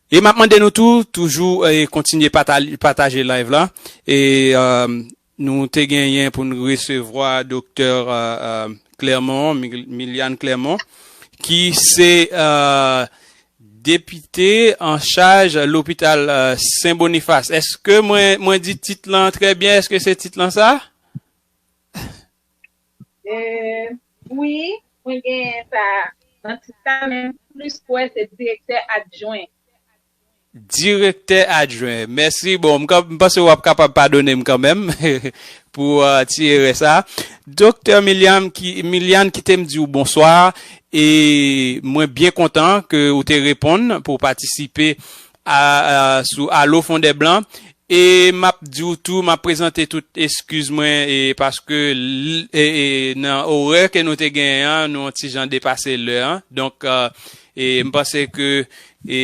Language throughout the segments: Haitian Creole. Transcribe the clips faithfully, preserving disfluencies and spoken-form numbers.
E m ap mande nou tou, toujou, e, kontinye pata-, pataje live la. E, e, nou te genyen pou n resevwa Doktè, e, e, Clermont, Mig-, Miliane Clermont, ki se, e, depite an chaj lopital, e, Sen Bonifas. Èske mwen, mwen di tit lan trè byen? Èske se tit lan sa? E, wi, mwen genyen sa nan tit la, men m plis kwè se direktè adjwen. Direktè adjwen. Mèsi. Bon, m ka, m panse w ap kapab padone m kanmenm pou, e, ti erè sa. Doktè Miliane, ki, Miliane, kite m di w bonswa. E mwen byen kontan ke ou te reponn pou w patisipe a, a, sou Alo Fondè Blan. E m ap di w tou, m ap prezante tout eskiz mwen, e paske l-, e, e, nan orè ke nou te genyen an, nou yon ti jan depase lè an. Donk, e, e m panse ke, e,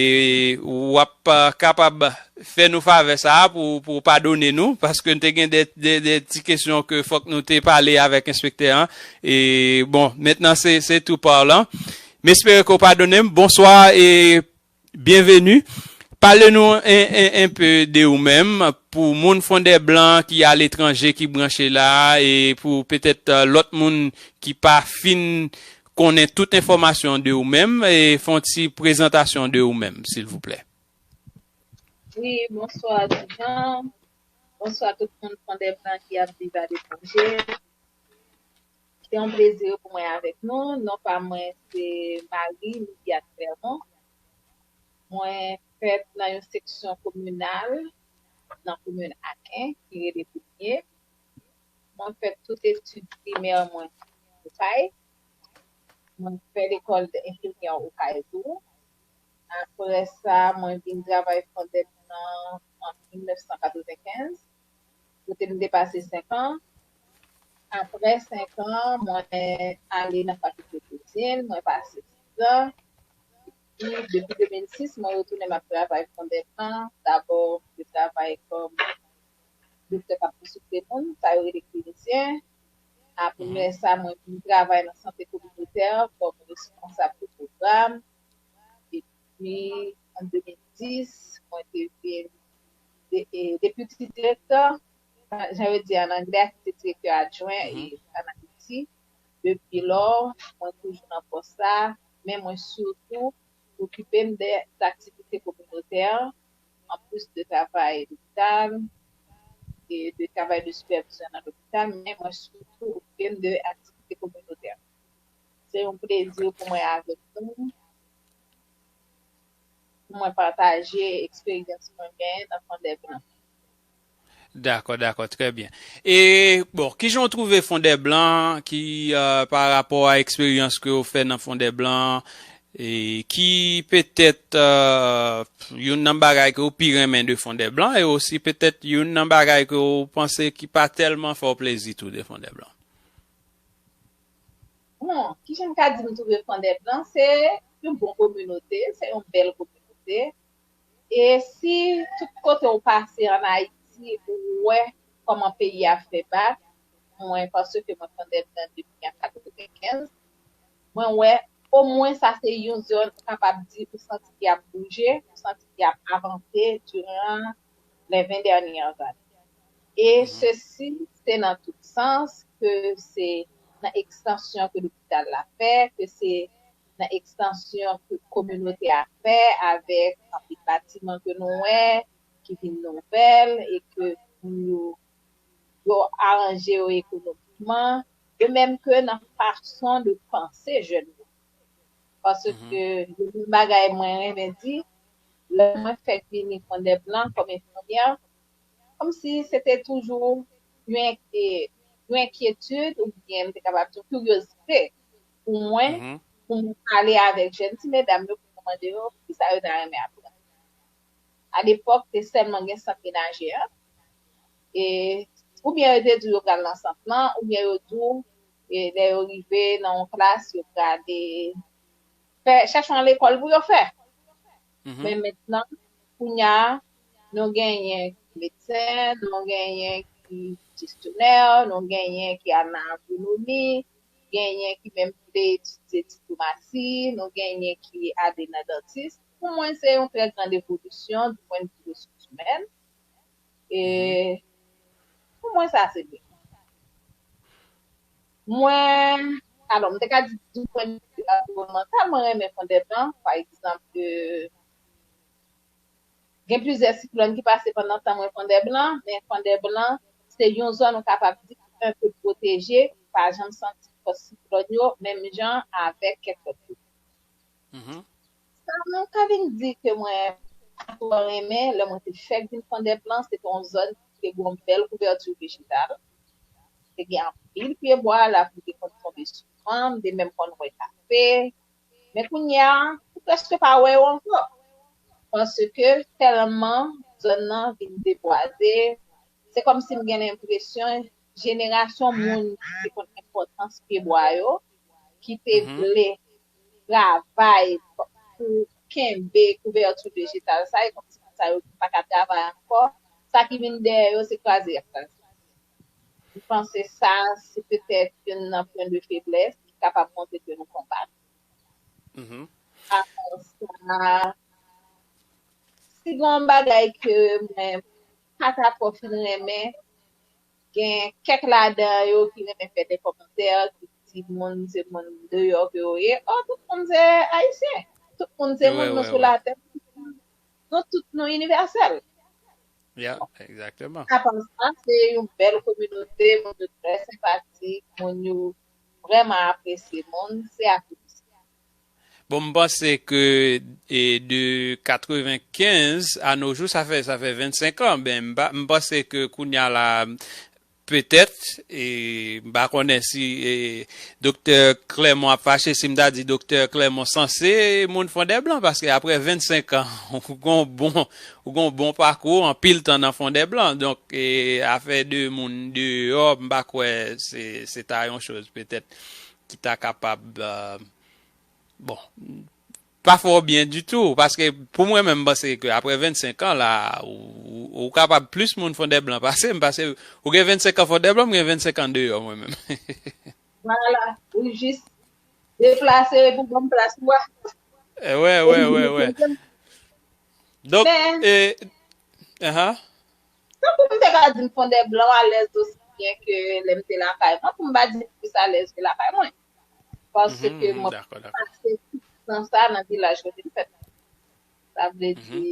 w ap, e, kapab fè nou favè sa a pou, pou w padone nou, paske n te gen de, de, de ti kesyon ke fòk nou te pale avèk enspektè an. E, bon, mentnan se, se tou pa w lan. M espere ke w padone m. Bonswa, e, byenveni. Pale nou en, en, en pe de ou menm, pou moun Fondè Blan ki aletranje, ki branche la, e pou petèt, e, lòt moun ki pa fin konnen tout enfòmasyon de ou menm, e fè yon ti prezantasyon de ou menm, silvouplè. Wi, bonswa Ti Jan. Bonswa tout moun Fondè Blan ki ap viv aletranje. Se yon plezi pou mwen avèk nou. Non pa mwen se Marie Lydia Clermont. Mwen fèt nan yon seksyon kominal nan komin Aken ki rele Premye. Mwen fè tout etid primè mwen Okay. Mwen fè lekòl enfimyè Okay tou. Apre sa, mwen vin travay Fondè Blan an mil nèf san katrevenkenz, kote m te pase senk an. Apre senk an, mwen ale nan fakilte medsin, mwen pase sis an. Epi, depi de mil sis, mwen retounen m ap travay Fondè Blan. Dabò, mwen te travay kòm doktè k ap konsilte moun, sa yo rele klinisyen. Apre sa, mwen vin travay nan sante kominotè kòm responsab de pwogram. Epi, an de mil dis, mwen te vin de, e, deputy director, jan yo di an anglè, ki se direktè adjwen e, an Ayiti. Depi lò, mwen toujou nan pòs sa, men mwen sitou okipe m de aktivite kominotè, anplis de travay lopital e de travay de sipèvizyon nan lopital, men mwen sitou okipe m de aktivite kominotè. Se yon plezi pou mwen avèk nou, pou mwen pataje eksperyans mwen genyen nan Fondè Blan. Dakò, dakò, trè byen. E, bon, kijan w twouve Fondè Blan, ki, e, pa rapò a eksperyans ke w fè nan Fondè Blan, e ki petèt, e, youn nan bagay ke w pi renmen de Fondè Blan, e osi petèt youn nan bagay ke w panse ki pa tèlman fè w plezi tou de Fondè Blan? Bon, kijan m ka di m twouve Fondè Blan? Se yon bon kominote, se yon bèl kominote. E si tout kote w pase ann Ayiti, ou wè kòman peyi a fè bak, mwen, paske mwen Fondè Blan depi an katrevenkenz, mwen wè omwen sa se yon zòn ou kapab di ou santi ki ap bouje, ou santi ki ap avanse diran les vingt dernières années. E sesi, se nan tout sans, ke se nan ekstansyon ke lopital la fè, ke se nan ekstansyon ke kominote a fè avèk anpil batiman ke nou wè ki vin nouvèl e ke moun yo, yo aranje yo ekonomikman, de menm ke nan fason de panse jèn yo. Paske yon bagay mwen renmen di, lè mwen fèk vini Fondè Blan kòm enfimyè, kòmsi se te toujou yon, e, yon enkyetid oubyen m te kapab di yon kiryozite pou mwen, pou mwen pale avèk jèn ti medam yo, pou mwen mande yo kisa yo ta renmen aprann. Alepòk, te sèlman gen sant menaje a, e, oubyen yo te di w yo pral nan sant lan, oubyen yo di w, e, lè yo rive nan yon klas, yo prale fè, chèche yon lekòl pou yo fè. Men mentnan, kounye a, nou genyen ki medsen, nou genyen ki jesyonè, nou genyen ki al nan agronomi, genyen ki menm vle etidye diplomasi, nou genyen ki ale nan dantis. Pou mwen, se yon trè gran evolisyon du point de vue ressources humaines. E pou mwen, sa se byen. Mwen, alò, m te ka di du point de vue anviwònmantal, mwen renmen Fondèblan. Pa egzanp, euh, gen plizyè siklòn ki pase pandan tan mwen Fondèblan, men Fondèblan, se yon zòn ou kapab di ki enpe pwoteje, ou pa janm santi fòs siklòn yo, menm jan avèk kèk lòt kote. Sa mwen ka vin di ke mwen pa twò renmen, lè mwen te fèk vin Fondèblan, se te yon zòn ki te gen yon bèl kouvèti vejetal. Te gen anpil pyebwa, lapli te konn tonbe souvan, m te menm konn wè kafe. Men kounye a, ou prèske pa wè yo ankò. Paske tèlman zòn nan vin debwaze, se kòmsi m gen lenpresyon jenerasyon moun ki te konn enpòtans pyebwa yo, ki te vle travay pou kenbe kouvèti vejetal sa, e kòmsi moun sa yo pa ka travay ankò, sa ki vin dèyè yo, se kraze y ap kraze. M panse sa, se petèt youn nan pwen de feblès ki kapab montre ke nou konbat. Apa sa, si gen yon bagay ke mwen pa ta twò fin renmen, gen kèk ladan yo ki renmen fè de kòmantè, ki di moun se moun deyò ke yo ye. Ò, tout moun se ayisyen. Tout moun se moun, nou sou latè. Nou tout nou inivèsèl. Yeah, exactement. Apa sa, se yon bèl kominote, moun yo trè senpatik, moun yo vrèman apresye moun, se akoz de sa. Bon, m panse ke e, de katrevenkenz a nos jours, sa fè, sa fè vennsenk an. Ben, m pa- m panse ke kounye a la, petèt, e, m pa konnen si e, Doktè Clermont ap fache si m ta di Doktè Clermont sanse moun Fondèblan, paske apre vennsenk an, ou gon bon, ou gon bon pakou, anpil tan nan Fondèblan. Donk, e, afè de moun deyò, m pa kwè se, se ta yon choz petèt ki ta kapab, euh, bon, pa fè w byen ditou, paske pou mwen menm, m panse ke apre vennsenk an la, ou, ou, ou kapab plis moun Fondèblan pase m, paske ou gen vennsenk an Fondèblan, m gen vennsenk an deyò mwen menm. Vwala, ou jis deplase pou ban m plas ou a. Eh, wè, wè, wè, wè. Donk, Men- e, aha. Tankou m te ka di m Fondèblan alèz osi byen ke lè m te lakay mwen, pou m pa di plis alèz ke lakay mwen. Paske Mhm, mwen dakò, dakò. Pase tout tan sa nan vilaj kote m fèt. Sa vle di,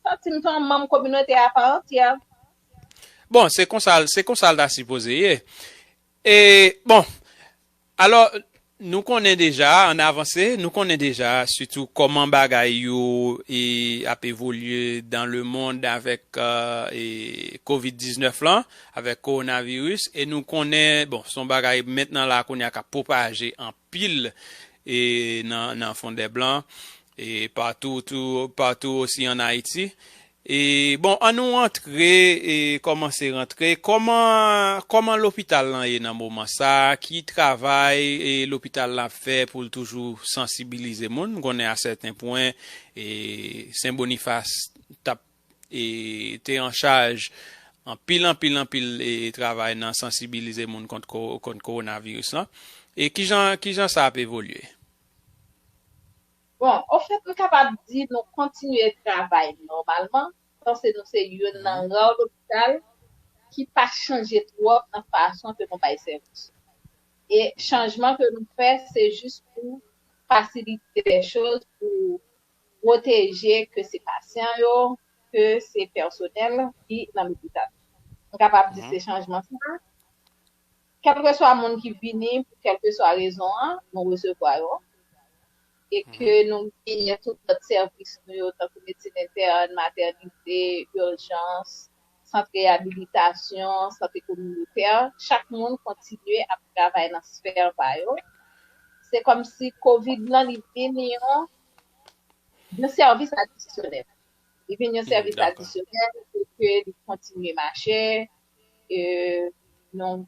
santi m se yon manm kominote a pa antyè. Bon, se konsa, se konsa l ta sipoze ye. E, bon, alò, nou konnen deja, ann avanse, nou konnen deja, sitou kòman bagay yo e, ap evolye dans le monde avèk euh, e, kovid diznèf lan, avèk kowonaviris, e nou konnen, bon, se yon bagay mentnan la kounye a k ap pwopaje anpil e, nan, nan Fondèblan, e patou, tou, patou osi ann Ayiti. E, bon, ann nou rantre, e, kòmanse rantre. Kòman, kòman lopital lan ye nan moman sa? Ki travay e, lopital lan ap fè pou l toujou sansibilize moun? M konnen a sèten pwen, e, Sen Bonifas t ap, e, te an chaj anpil, anpil, anpil e, travay nan sansibilize moun kont, ko- kont kowonaviris lan. E kijan, kijan sa ap evolye? Bon, ofèt, m kapab di nou kontinye travay nòmalman, paske nou se youn nan ra lopital ki pa chanje twòp nan fason ke nou bay sèvis. E chanjman ke nou fè, se jis pou fasilite lè choz, pou pwoteje ke se pasyan yo, ke se pèsonèl ki nan lopital. M kapab di se chanjman sa. Kèlkeswa moun ki vini, pou kèlkeswa rezon an, nou resevwa yo. E ke nou genyen tout lòt sèvis nou yo, tankou medsin entèn, matènite, ijans, sant reyabilitasyon, sante kominotè. Chak moun kontinye ap travay nan sfè pa yo. Se kòmsi kovid lan, li vin yon, yon sèvis adisyonèl. Li vin yon sèvis adisyonèl e ke li kontinye mache. E, nou,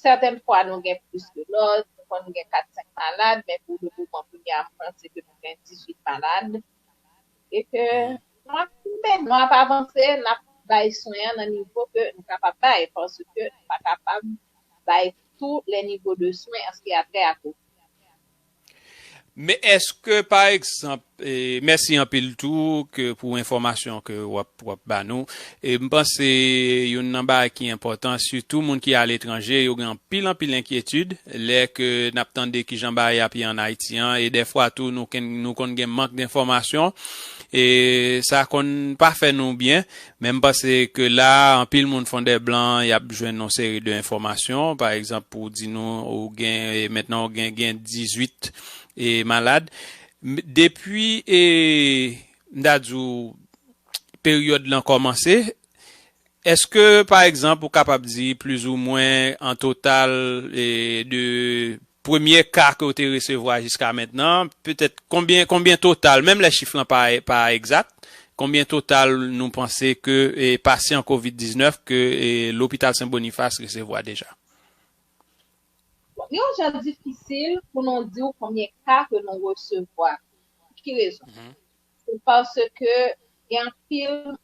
sètèn fwa, nou gen plis ke lòt. Nou konn gen kat, senk malad, men pou le moman, kounye a, m panse ke nou gen dizuit malad. E ke nou ap kanpe, nou ap avanse, n ap bay swen an nan nivo ke nou kapab bay, paske nou pa kapab bay tous les niveaux de soins en ce qui a trait à kovid. Men èske, pa egzanp, e, mèsi anpil tou ke pou enfòmasyon ke w ap, w ap ba nou. E m panse youn nan bagay ki enpòtan, sitou moun ki aletranje, yo gen anpil, anpil enkyetid lè ke n ap tande kijan bagay ap ye ann Ayiti an. E dèfwa tou, nou, ken- nou konn gen mank enfòmasyon. E sa konn pa fè nou byen. Men m panse ke la, anpil moun Fondèblan, y ap jwenn yon seri de enfòmasyon. Pa egzanp, pou di nou, ou gen, e, mentnan ou gen, gen dizuit, e, malad. M- Depi, e, m ta di w, peryòd lan kòmanse, èske, pa egzanp, ou kapab di plizoumwen an total, e, de premye ka ke w te resevwa jiska mentnan, petèt konbyen, konbyen total, menm lè chif lan pa, pa egzak, konbyen total nou panse ke, e, pasyan kovid diznèf ke, e, lopital Sen Bonifas resevwa deja? Bon, li yon jan difisil pou nou di w konbyen ka ke nou resevwa. Pou ki rezon? Se paske gen anpil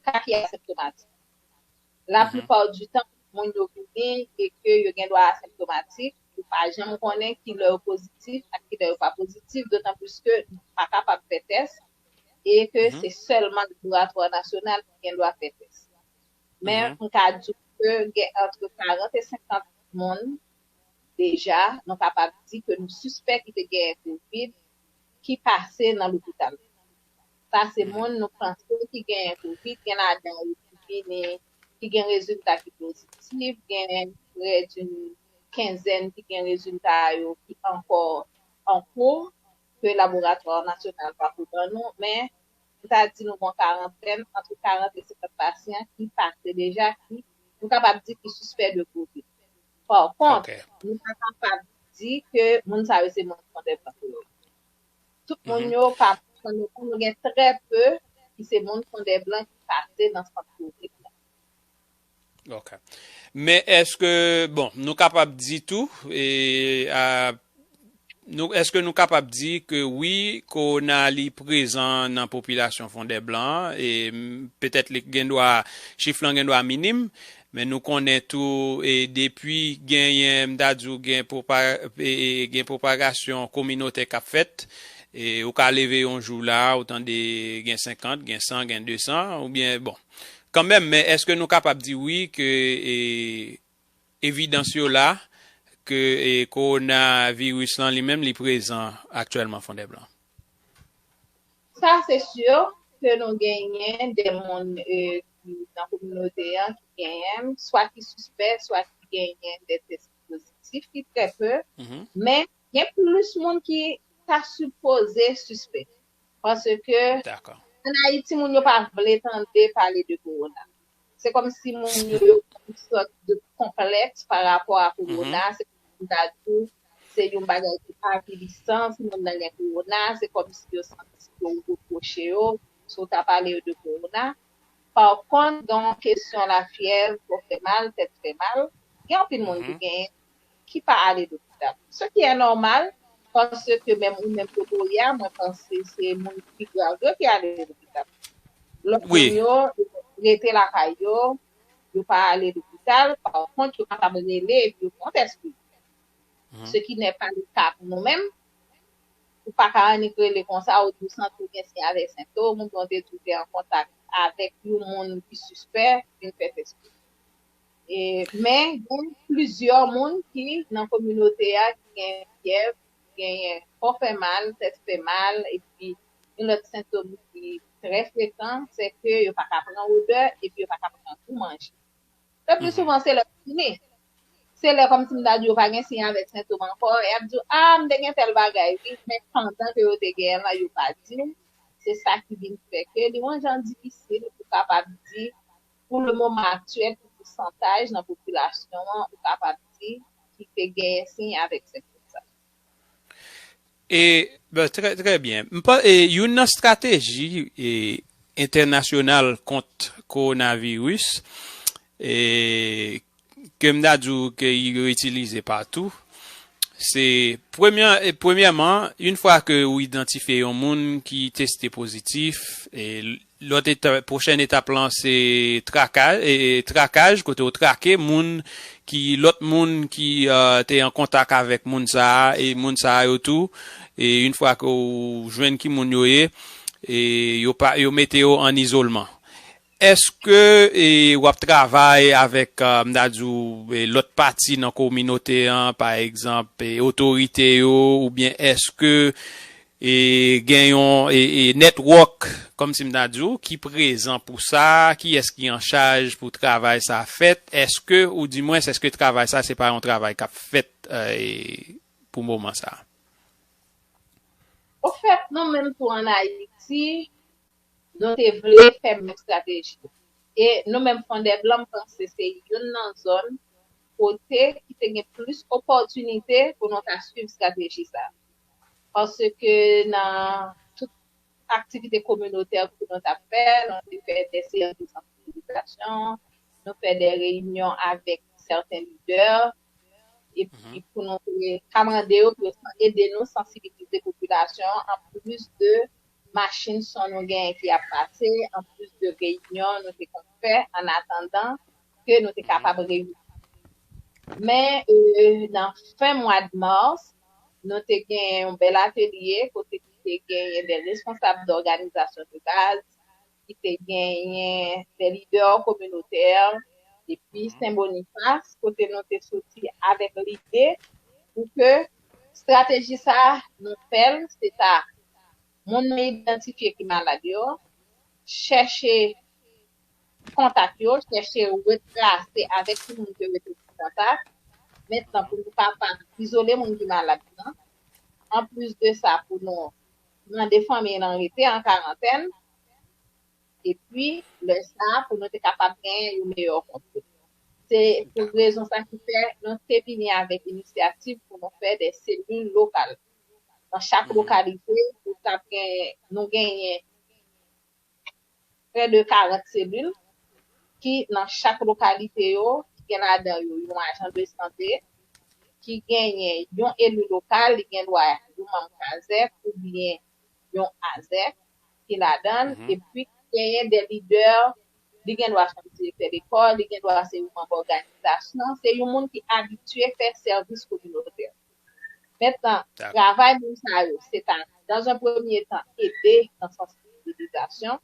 ka ki asenptomatik. Laplipa di tan, moun yo vini e ke yo gen dwa asenptomatik, ou pa janm konnen ki lè yo pozitif ak ki lè yo pa pozitif, dotan plis ke nou pa kapab fè tès e ke se sèlman laboratwa nasyonal ki gen dwa fè tès. Men m ka di w ke gen antre karant e senkant moun deja, nou kapab di ke nou sispèk ki te genyen kovid ki pase nan lopital. Sa se moun nou panse ki genyen kovid, gen ladan yo ki vini, ki gen rezilta ki pozitif, gen prè d'une kenzèn ki gen rezilta yo ki ankò an kou, ke laboratwa nasyonal pako ban nou, men m ta di nou gen yon karantèn, antre karant e senkant pasyan ki pase deja, ki nou kapab di ki sispè de kovid. Pa kont, nou pa kapab di ke moun sa yo se moun Fondèblan yo ye. Tout moun yo pa moun Fondèblan, nou gen trè pe ki se moun Fondèblan ki pase nan sant kovid la. Ok. Men èske, bon, nou kapab di tou, e, a, nou, èske nou kapab di ke wi, kowona li prezan nan popilasyon Fondèblan an, e m, petèt li gen dwa, chif lan gen dwa minim, men nou konnen tou, e depi genyen, m ta di w, gen, propa, e, e, gen pwopagasyon kominotè k ap fèt, e ou ka leve yon jou la, ou tande gen senkant, gen san, gen de san, oubyen, bon, kanmenm, men èske nou kapab di wi ke, e, evidans yo la ke, e, kowonaviris lan li menm li prezan aktyèlman Fondèblan? Sa se si ke nou genyen de moun, e, ki nan kominote an ki genyen, swa ki sispè, swa ki genyen de tès pozitif, ki trè pe, men gen plis moun ki ta sipoze sispè. Paske ann Ayiti, moun yo pa vle tande pale de kowona. Se kòmsi moun yo, yo gen yon sòt de konplèks pa rapò a kowona. Se kòmsi m ta di w, se yon bagay ki avilisan, si moun nan gen kowona, se kòmsi yo santi yo repwoche yo, si w ta pale yo de kowona. Pa kont, gen yon kesyon lafyèv, kò fè mal, tèt fè mal. Gen anpil moun ki genyen ki pa ale lopital. Ce qui est normal, paske menm ou menm kote w ye a, mwen panse se moun ki grav yo ki ale lopital. Lòt moun yo rete lakay yo, yo pa ale lopital, pa kont yo kapab rele epi yo pran tès pou yo. Ce qui n'est pas le cas pou nou menm. Ou pa ka annik rele konsa, ou di w santi w gen siy avèk sentòm, oubyen w te di w te an kontak avèk yon moun ki sispè, vin fè tès pou ou. E, men, gen plizyè moun ki nan kominote a ki gen fyèv, genyen kò fè mal, tèt fè mal, epi yon lòt sentòm ki trè frekan, se ke yo pa ka pran odè, epi yo pa ka pran gou manje. Le pli souvan, se lè yo fini. Se lè kòmsi m ta di yo pa gen siy avèk sentòm ankò, y ap di w, a, m te gen tèl bagay, wi, men pandan ke yo te genyen l lan, yo pa di w. Se sa ki vin fè ke li yon jan difisil pou kapab di, pou le moman aktyèl, ki pousantaj nan popilasyon an ou kapab di ki te genyen siy avèk sentòm sa. E, ben, trè, trè byen. M pa, e, youn nan estrateji, e, entènasyonal kont kowonaviris, e, ke m ta di w ke yo itilize patou, se premyè, e, premyèman, yon fwa ke ou idantifye yon moun ki teste pozitif, e, lòt etap, pwochèn etap lan se trakaj, e, trakaj, kote w trake moun ki, lòt moun ki, e, te an kontak avèk moun sa a, e moun sa a yo tou, e yon fwa ke w jwenn ki moun yo ye, e yo pa, yo mete yo an izolman. Èske, e, w ap travay avèk, e, m ta di w, e, lòt pati nan kominote an, pa egzanp, e, otorite yo, oubyen èske, e, gen yon, e, e, network, kòmsi m ta di w, ki prezan pou sa, kiyès ki an chaj pou travay sa fèt? Èske, oudimwens, èske travay sa, se pa yon travay k ap fèt, e, pou moman sa? Ofèt, nou menm tou ann Ayiti, nou te vle fè menm estrateji. E nou menm Fondè Blan, m panse se youn nan zòn kote ki te gen plis opòtinite pou nou ta swiv estrateji sa. Paske nan tout aktivite kominotè ke nou t ap fè, nou te fè de seyans de sansibilizasyon, nou fè de reyinyon avèk sèten lidè, epi pou nou te ka mande yo pou yo ede nou sansibilize popilasyon an, anplis de machin son nou genyen ki ap pase, anplis de reyinyon nou te konn fè annatandan ke nou te kapab reyini. Men, e, nan fen mwa de mas, nou te gen yon bèl atelye kote ki te genyen de responsab dòganizasyon de baz, ki te genyen de lidè kominotè, epi Sen Bonifas, kote nou te soti avèk lide pou ke estrateji sa nou fè l, se ta moun nou idantifye ki malad yo, chèche kontak yo, chèche retrase avèk ki moun ke yo te gen kontak. Mentnan, pou nou kapab izole moun ki malad nan. Anplis de sa, pou nou mande fanmi lan rete an karantèn. Epi, lè sa, pou nou te kapab genyen yon meyè kontwòl. Se pou rezon sa ki fè nou te vini avèk inisyativ pou nou fè de selil lokal. Nan chak lokalite, nou t ap genyen, nou genyen prè de karant selil ki nan chak lokalite yo, ki gen ladan yo yon ajan de sante, ki genyen yon eli lokal, li gen dwa yon manm kazèk oubyen yon azèk ki ladan l, epi genyen de lidè, li gen dwa se yon direktè lekòl, li gen dwa se yon manm òganizasyon, se yon moun ki abitye fè sèvis kominotè. Mentnan, travay moun sa yo, se ta, dans un premier temps, ede nan sansibilizasyon.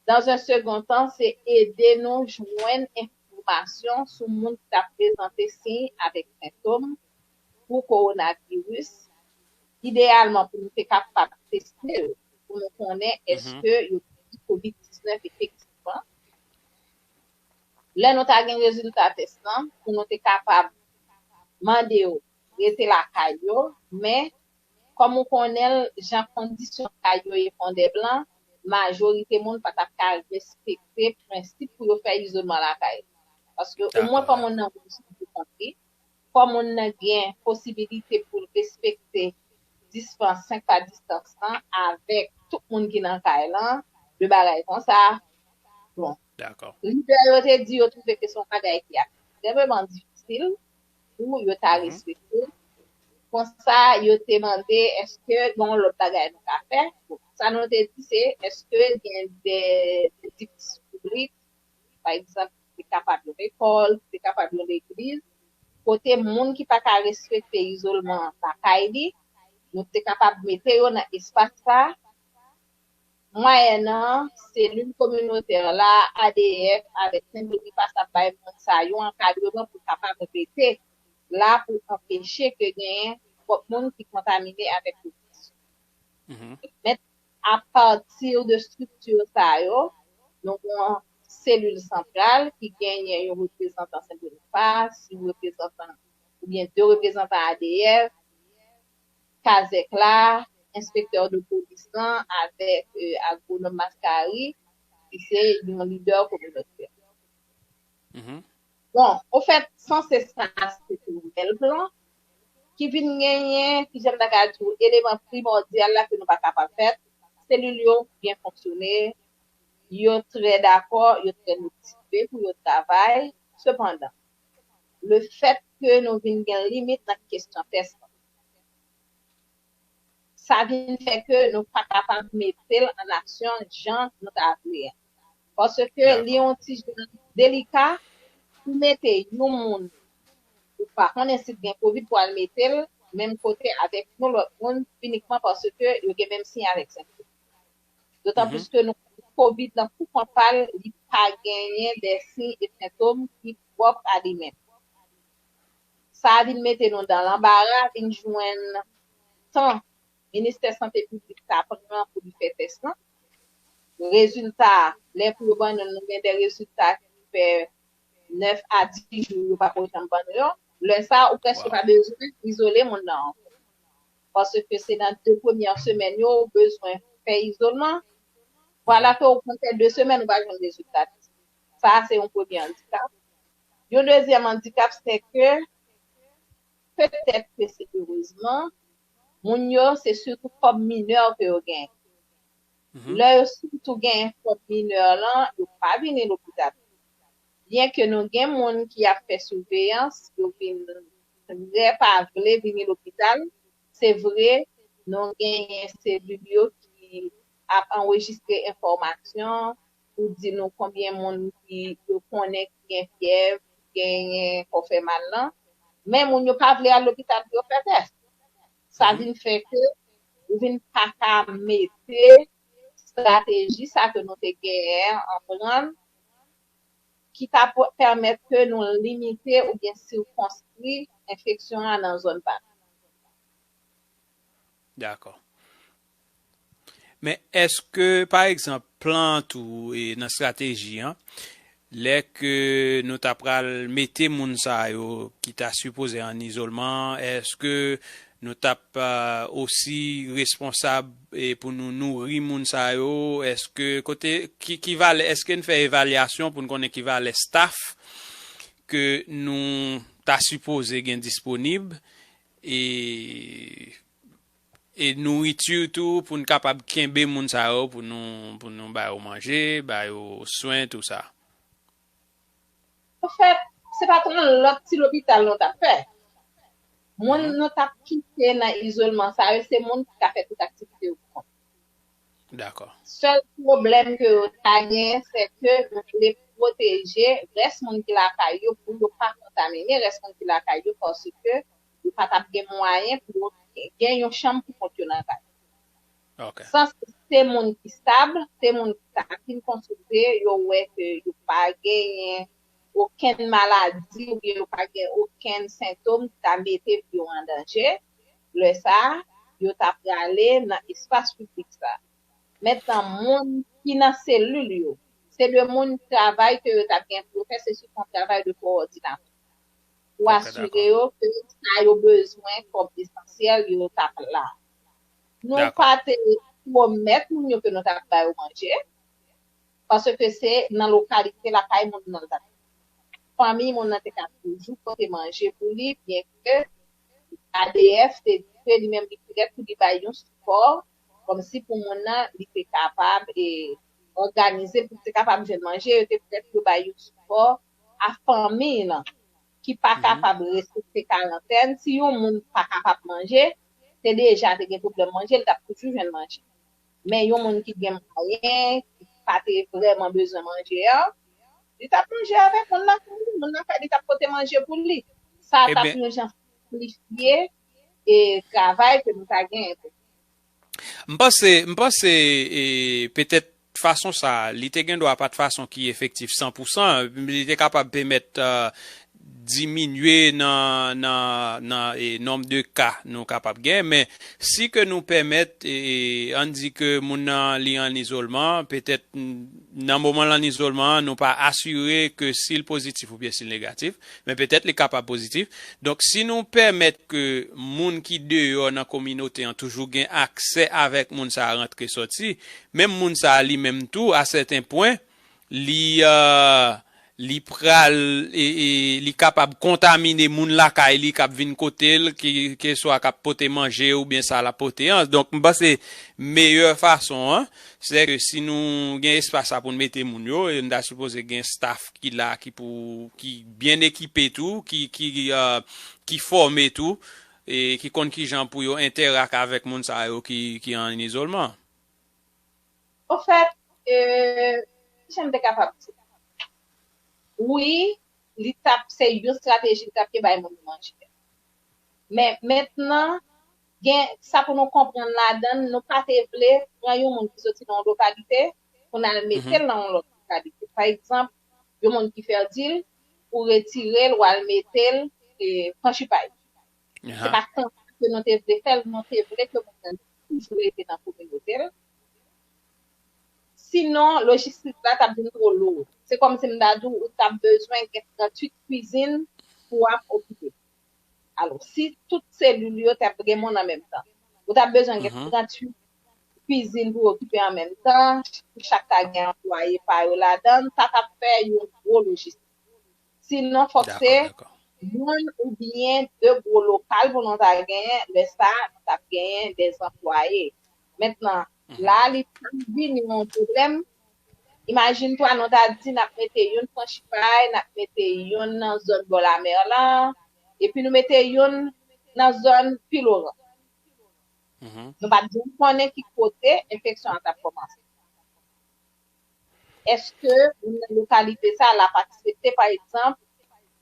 Dans un second temps, se ede nou jwenn enfòmasyon sou moun ki ta prezante siy avèk sentòm pou kowonaviris. Ideyalman, pou nou te kapab teste yo, pou nou konnen èske yo gen kovid diznèf efektivman. Lè nou ta gen rezilta tès lan, pou nou te kapab mande yo rete lakay yo, men kòm ou konnen l, jan kondisyon kay yo ye Fondè Blan, majorite moun pa t ap ka respekte prensip pou yo fè izolman lakay. Paske omwen fò moun nan wè sou kont li, fò moun nan gen posibilite pou l respekte distans, senk pa distans lan avèk tout moun ki nan kay lan, de bagay konsa. Bon, lidè yo te di yo twouve ke se yon bagay ki ekstrèmeman difisil pou yo ta respekte. Konsa, yo te mande èske gen yon lòt bagay nou ka fè. Bon, sa nou te di se èske gen de edifis piblik, pa egzanp, ki te kapab yon lekòl, ki te kapab yon legliz, kote moun ki pa ka respekte izolman lakay li, nou te kapab mete yo nan espas sa, mwayennan selil kominotè la, A D F, avèk Sen Bonifas ap bay moun sa yo ankadreman pou kapab rete la pou anpeche ke genyen twòp moun ki kontamine avèk kovid. Men, apati de estrikti sa yo, nou gen yon selil santral ki genyen yon reprezantan Sen Bonifas, yon reprezantan oubyen de reprezantan A D F, kazèk la, enspektè de polis lan avèk, e, agwonòm Mascari, ki se yon lidè kominotè. Bon, ofèt, sanse sa se te yon bèl plan ki vin genyen, kijan m ta ka di w, eleman primòdyal la ke nou pa kapab fè, selil yo byen fonksyone, yo trè dakò, yo trè motive pou yo travay. Sepandan, lefèt ke nou vin gen limit nan kesyon tès lan, sa vin fè ke nou pa kapab mete l an aksyon jan nou ta vle a. Paske li yon ti jan delika pou mete yon moun ou pa konnen si l gen kovid pou al mete l menm kote avèk yon lòt moun inikman paske yo gen menm siy avèk sentòm. Dotan plis ke nou konnen kovid lan pou kont pa l, li pa genyen de siy e sentòm ki pwòp a li menm. Sa a vin mete nou nan lanbara, vin jwenn tan Ministè Sante Piblik ta pran pou li fè tès lan. Rezilta, lè pou yo ban nou, nou gen de rezilta ki fè nèf a dis jou, yo pako janm ban nou yo. Lè sa a, ou prèske pa bezwen izole moun nan ankò. Paske se nan de premyè semèn yo, ou bezwen fè izolman. Vwala ke ou pran kèk de semèn, ou pa jwenn rezilta. Sa a, se yon premye andikap. Yon dezyèm andikap, se ke petèt ke se erezman, moun yo, se sitou kòm minè ke yo genyen. Lè yo sitou genyen kòm minè lan, yo pa vini lopital. Byen ke nou gen moun ki ap fè siveyans, yo vin trè pa vle vini lopital. Se vre, nou genyen selil yo ki ap anrejistre enfòmasyon pou di nou konbyen moun ki yo konnen ki gen fyèv, ki genyen kò fè mal lan. Men moun yo pa vle al lopital pou yo fè tès. Sa vin fè ke ou vin pa ka mete estrateji sa ke nou te genyen an pran ki ta pèmèt ke nou limite oubyen sikonskri enfeksyon an nan zòn pa nou. Dakò. Men èske, pa egzanp, plan tou e nan estrateji an, lè ke nou ta pral mete moun sa yo ki ta sipoze an izolman, èske nou t ap osi responsab e pou nou nouri moun sa yo? Èske kote ki, ki valè, èske n fè evalyasyon pou n konnen ki valè staff ke nou ta sipoze gen disponib e e nouriti tou pou n kapab kenbe moun sa yo pou nou pou nou ba yo manje, ba yo swen, tou sa. Anfèt, se pa t yon lòt ti lopital nou t ap fè. Moun nou t ap kite nan izolman sa yo, se moun ki ka fè tout aktivite yo pou kont. Dakò. Sèl pwoblèm ke yo ta genyen, se ke yo vle pwoteje rès moun ki lakay yo pou yo pa kontamine rès moun ki lakay yo, paske yo pa t ap gen mwayen pou yo gen yon chanm pou kont yo nan kay. Ok. San se moun ki stab, se moun ki ta fin konsilte, yo wè ke yo pa genyen okenn maladi oubyen yo pa gen okenn sentòm ki ta mete vi yo an danje, lè sa a, yo ta prale nan espas piblik sa a. Mentnan, moun ki nan selil yo, se de moun travay ke yo t ap gen pou yo fè, se sou yon travay de kowòdinasyon. Pou asire yo ke sa yo bezwen kòm esansyèl, yo t ap la. Nou pa te pwomèt moun yo ke nou t ap ba yo manje, paske se nan lokalite lakay moun nan l t ap. Fanmi moun nan te ka toujou pote manje pou li, byen ke A D F te di ke li menm li prèt pou li bay yon sipò, kòmsi pou moun nan li te kapab e òganize pou li te kapab jwenn manje, yo te prèt pou yo bay yon sipò a fanmi nan ki pa kapab respekte karantèn. Si yon moun pa kapab manje, te deja te gen pwoblèm manje, li t ap toujou jwenn manje. Men yon moun ki gen mwayen, ki pa te vrèman bezwen manje an, li t ap manje avèk moun nan fanmi, moun nan fè li t ap pote manje pou li. Sa t ap yon jan senplifye e travay ke nou ta genyen pou. M panse, m panse e, petèt fason sa a, li te gen dwa pa t fason ki efektif san pou san, li te kapab pèmèt diminye nan, nan, nan e, nonb de ka nou kapab gen, men si ke nou pèmèt, e, ann di ke moun nan li an izolman, petèt nan moman l an izolman an, nou pa asire ke si l pozitif oubyen si l negatif, men petèt li kapab pozitif. Donk, si nou pèmèt ke moun ki deyò nan kominote an toujou gen aksè avèk moun sa a rantre sòti, menm moun sa a li menm tou, a sèten pwen, li, e, li pral, e, e, li kapab kontamine moun lakay li k ap vin kote l, ki, keswa k ap pote manje oubyen sa l ap pote an. Donk, m panse meyè fason an, se ke si nou gen espas sa pou n mete moun yo, e n ta sipoze gen staff ki la, ki pou, ki byen ekipe tou, ki, ki, e, ki fòme tou, e ki konn kijan pou yo entèrak avèk moun sa yo ki, ki an izolman. Anfèt, e, kijan m te kapab di? Wi, li t ap, se yon estrateji li t ap ye bay moun yo manje. Men mentnan, gen sa pou nou konprann ladan l, nou pa te vle pran yon moun ki soti nan yon lokalite pou n al mete l nan yon lòt lokalite. Pa egzanp, yon moun ki fèdil, ou retire l, ou al mete l e Franchipay. Se pa konsa ke nou te vle fè l, nou te vle ke moun nan toujou rete nan kominote l. Sinon, lojistik la t ap vin twò lou. Se kòmsi m ta di w, ou t ap bezwen gen tranntuit kwizin pou w ap okipe. Alò, si tout selil yo t ap gen moun an menm tan, ou t ap bezwen gen tranntuit kwizin pou okipe an menm tan, pou chak ta gen anplwaye pa yo ladan l, sa t ap fè yon gwo lojistik. Sinon, fòk se youn oubyen de gwo lokal pou nou ta genyen. Lè sa a, nou t ap genyen de anplwaye. Mentnan, la, li pa vini yon pwoblèm. Imajine twa, nou ta di n ap mete youn Franchipay, n ap mete youn nan zòn bò lamè la, epi nou mete youn nan zòn Piloran. Nou pa t janm konnen ki kote enfeksyon an t ap kòmanse. Èske moun nan lokalite sa a l ap aksepte, pa egzanp,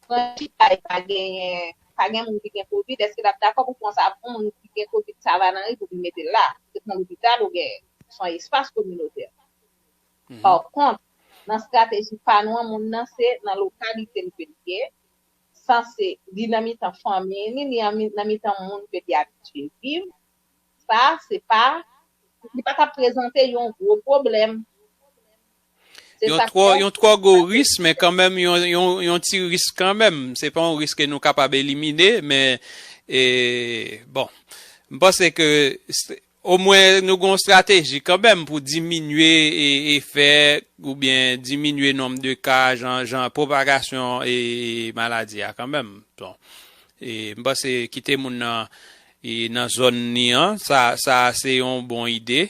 Franchipay pa genyen, pa gen moun ki gen kovid, èske l ap dakò pou pran sa, yon moun ki gen kovid Savanari pou vin mete l la? Se nan lopital ou gen se yon espas kominotè. Pa kont, nan estrateji pa nou an, moun nan se nan lokalite l ke l ye, sanse li nan mitan fanmi li, li nan mitan moun ke li abitye viv. Sa, se pa, li pa t ap prezante yon gwo pwoblèm. Se Yon sa k twò, fè yon twò gwo risk, men kanmenm yon, yon, yon ti risk kanmenm. Se pa yon risk ke nou kapab elimine, men, e, bon, m panse ke omwen nou gen yon estrateji kanmenm pou diminye e, efè oubyen diminye nonb de ka, jan, jan pwopagasyon e, e maladi a kanmenm. Bon. E m panse kite moun nan e nan zòn li an, sa, sa se yon bon ide.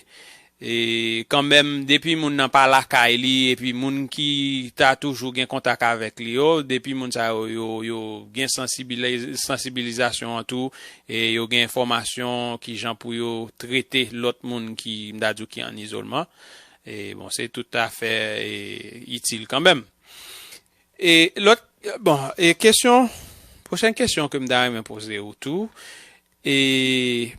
E kanmenm, depi moun nan pa lakay li, epi moun ki ta toujou gen kontak avèk li yo, depi moun sa yo, yo, yo gen sansibiliz-, sansibilizasyon an tou, e yo gen enfòmasyon ki jan pou yo trete lòt moun ki, m ta di w, ki an izolman. E bon, se toutafè e, itil kanmenm. E lòt, bon, e kesyon, pwochèn kesyon ke m ta renmen poze w tou, e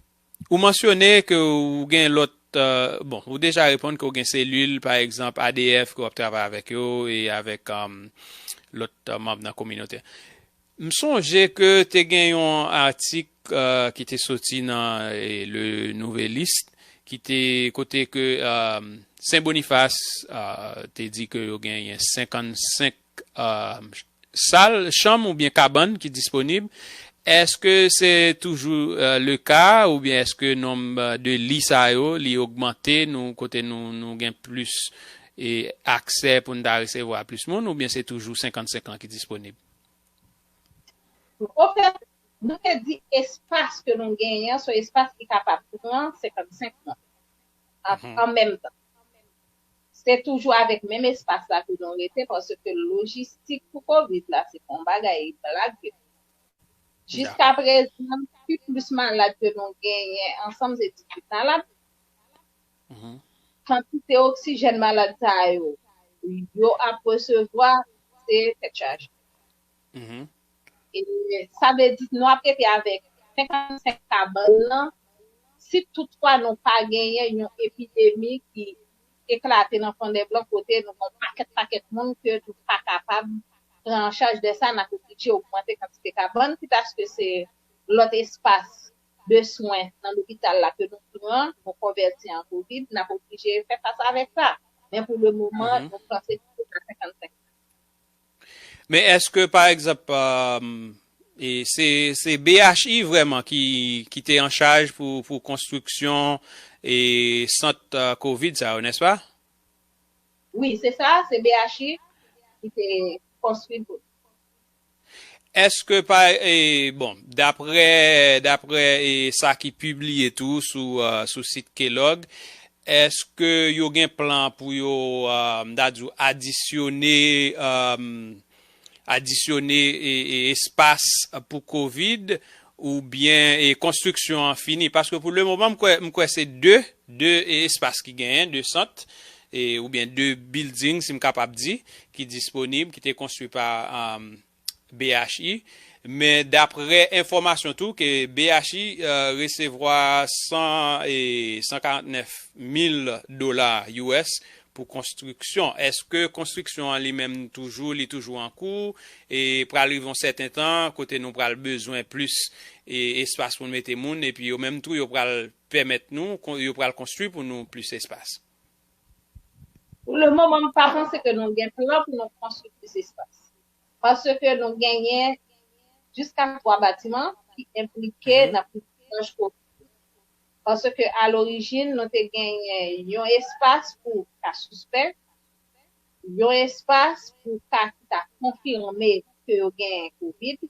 ou mansyone ke ou gen lòt, e, bon, ou deja reponn ke ou gen selil, pa egzanp, A D F ke w ap travay avèk yo, e avèk um, lòt e, manm nan kominote. M sonje ke te gen yon atik e, ki te soti nan e, Le Nouvelliste, ki te kote ke e, Sen Bonifas e, te di ke yo genyen senkannsenk e, sal, chanm oubyen kabann ki disponib. Èske se toujou e, le ka, oubyen èske nonb e, de li sa yo, li ogmante, nou, kote nou, nou gen plis e, aksè pou n ta resevwa plis moun, oubyen se toujou senkannsenk lan ki disponib? Anfèt, nou te di espas ke nou genyen an, se yon espas ki kapab pran senkannsenk moun an, an menm tan. Se toujou avèk menm espas la ke nou rete, paske lojistik pou kovid la, se pa yon bagay blag ke. Jiska prezan, pi plis malad ke nou genyen ansanm, se dizuit malad. Kantite oksijèn malad sa yo, yo ap resevwa, se tèt chaje. E sa vle di, nou ap rete avèk senkannsenk kabann nan, si toutfwa nou pa genyen yon epidemi ki eklate nan Fondèblan, kote nou gen yon pakèt, pakèt moun ke nou pa kapab pran an chaj de sa, n ap oblije ogmante kantite kabann, kit aske se lòt espas de swen nan lopital la ke nou pran, nou konvèti an kovid, n ap oblije fè fas avèk sa. Men pou le moman, nou panse ke se senkannsenk. Men èske, pa egzanp, e, se, se B H I vrèman ki, ki te an chaj pou, pou konstriksyon e sant e, kovid sa yo, nèspa? Wi, se sa, se B H I ki te konstwi pou nou. Èske pa, e, bon, daprè, daprè e, sa ki pibliye tou sou, e, sou sit Kellogg, èske yo gen plan pou yo, e, m ta di w, adisyone, e, adisyone e, e, espas pou kovid oubyen e, konstriksyon an fini? Paske pou le moman, m kwè, m kwè se de, de e, espas ki genyen, de sant, e, oubyen de building, si m kapab di, ki disponib, ki te konstwi pa, e, B H I. Men daprè enfòmasyon tou ke B H I, eh, resevwa san e san karant nèf mil dola U S pou konstriksyon. Èske konstriksyon an li menm toujou, li toujou an kou, e pral rive yon sèten tan kote nou pral bezwen plis, e, espas pou n mete moun, epi yo menm tou yo pral pèmèt nou, kon- yo pral konstwi pou nou plis espas? Pou le moman, m pa panse ke nou gen plan pou nou konstwi plis espas. Paske nou genyen jiska twa batiman ki enplike nan prizontaj Covid. Paske a lorijin, nou te genyen yon espas pou ka sispèk, yon espas pou ka ki ta konfime ke yo genyen Covid,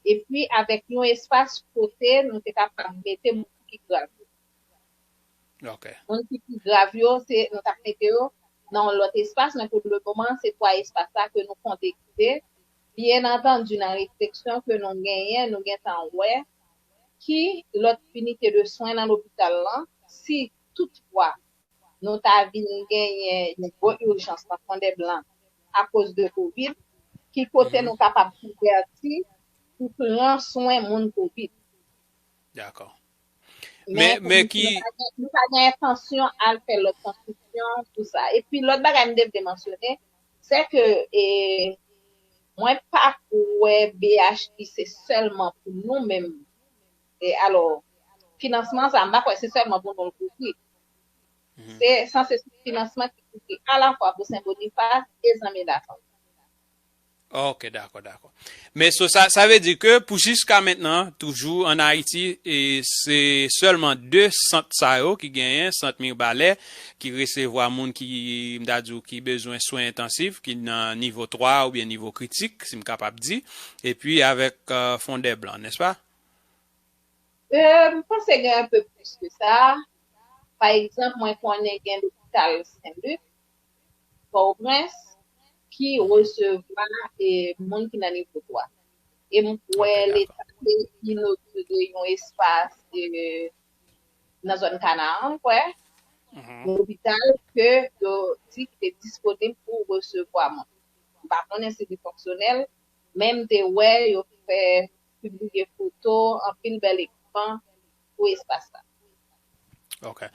epi avèk yon espas kote nou te kapab mete moun ki grav yo. Ok. Moun ki pi grav yo, se nou t ap mete yo nan yon lòt espas, men pou le moman, se twa espas la ke nou konte kite. Byen antandi, nan refleksyon ke nou genyen, nou gentan wè ki lòt inite de swen nan lopital lan, si toutfwa nou ta vin genyen yon gwo ijans nan Fondèblan akoz de Covid, ki kote nou kapab konvèti pou pran swen moun Covid. Dakò. Men, Men, men ki nou pa gen, nou pa gen entansyon al fè lòt konstriksyon pou sa. Epi lòt bagay m te vle mansyone, se ke e, mwen pa kwè B H I se sèlman pou nou menm. E alò, finansman sa, m pa kwè se sèlman pou nou l kouvri. Se sanse se finansman ki kouvri alafwa pou Sen Bonifas e zanmi lafanmi. Ok, dakò, dakò. Men so sa, sa vle di ke pou jiska mentnan, toujou ann Ayiti, e se sèlman de sant sa yo ki genyen, sant Mibalè, ki resevwa moun ki, m ta di w, ki bezwen swen entansif, ki nan nivo twa oubyen nivo kritik, si m kapab di, epi avèk, eh, Fondèblan, nèspa? Euh, m panse gen un peu plus que ça. Pa egzanp, mwen konnen gen lopital Sen Lik, Pòtoprens, ki resevwa e, moun ki nan nivo twa. E m wè Leta te inogire yon espas e, nan zòn Kanaan, m kwè, yon lopital ke yo di ki te disponib pou resevwa moun. M pa konnen si li fonksyonèl, men m te wè yo fè pibliye foto, anpil bèl ekipman pou espas la. Ok.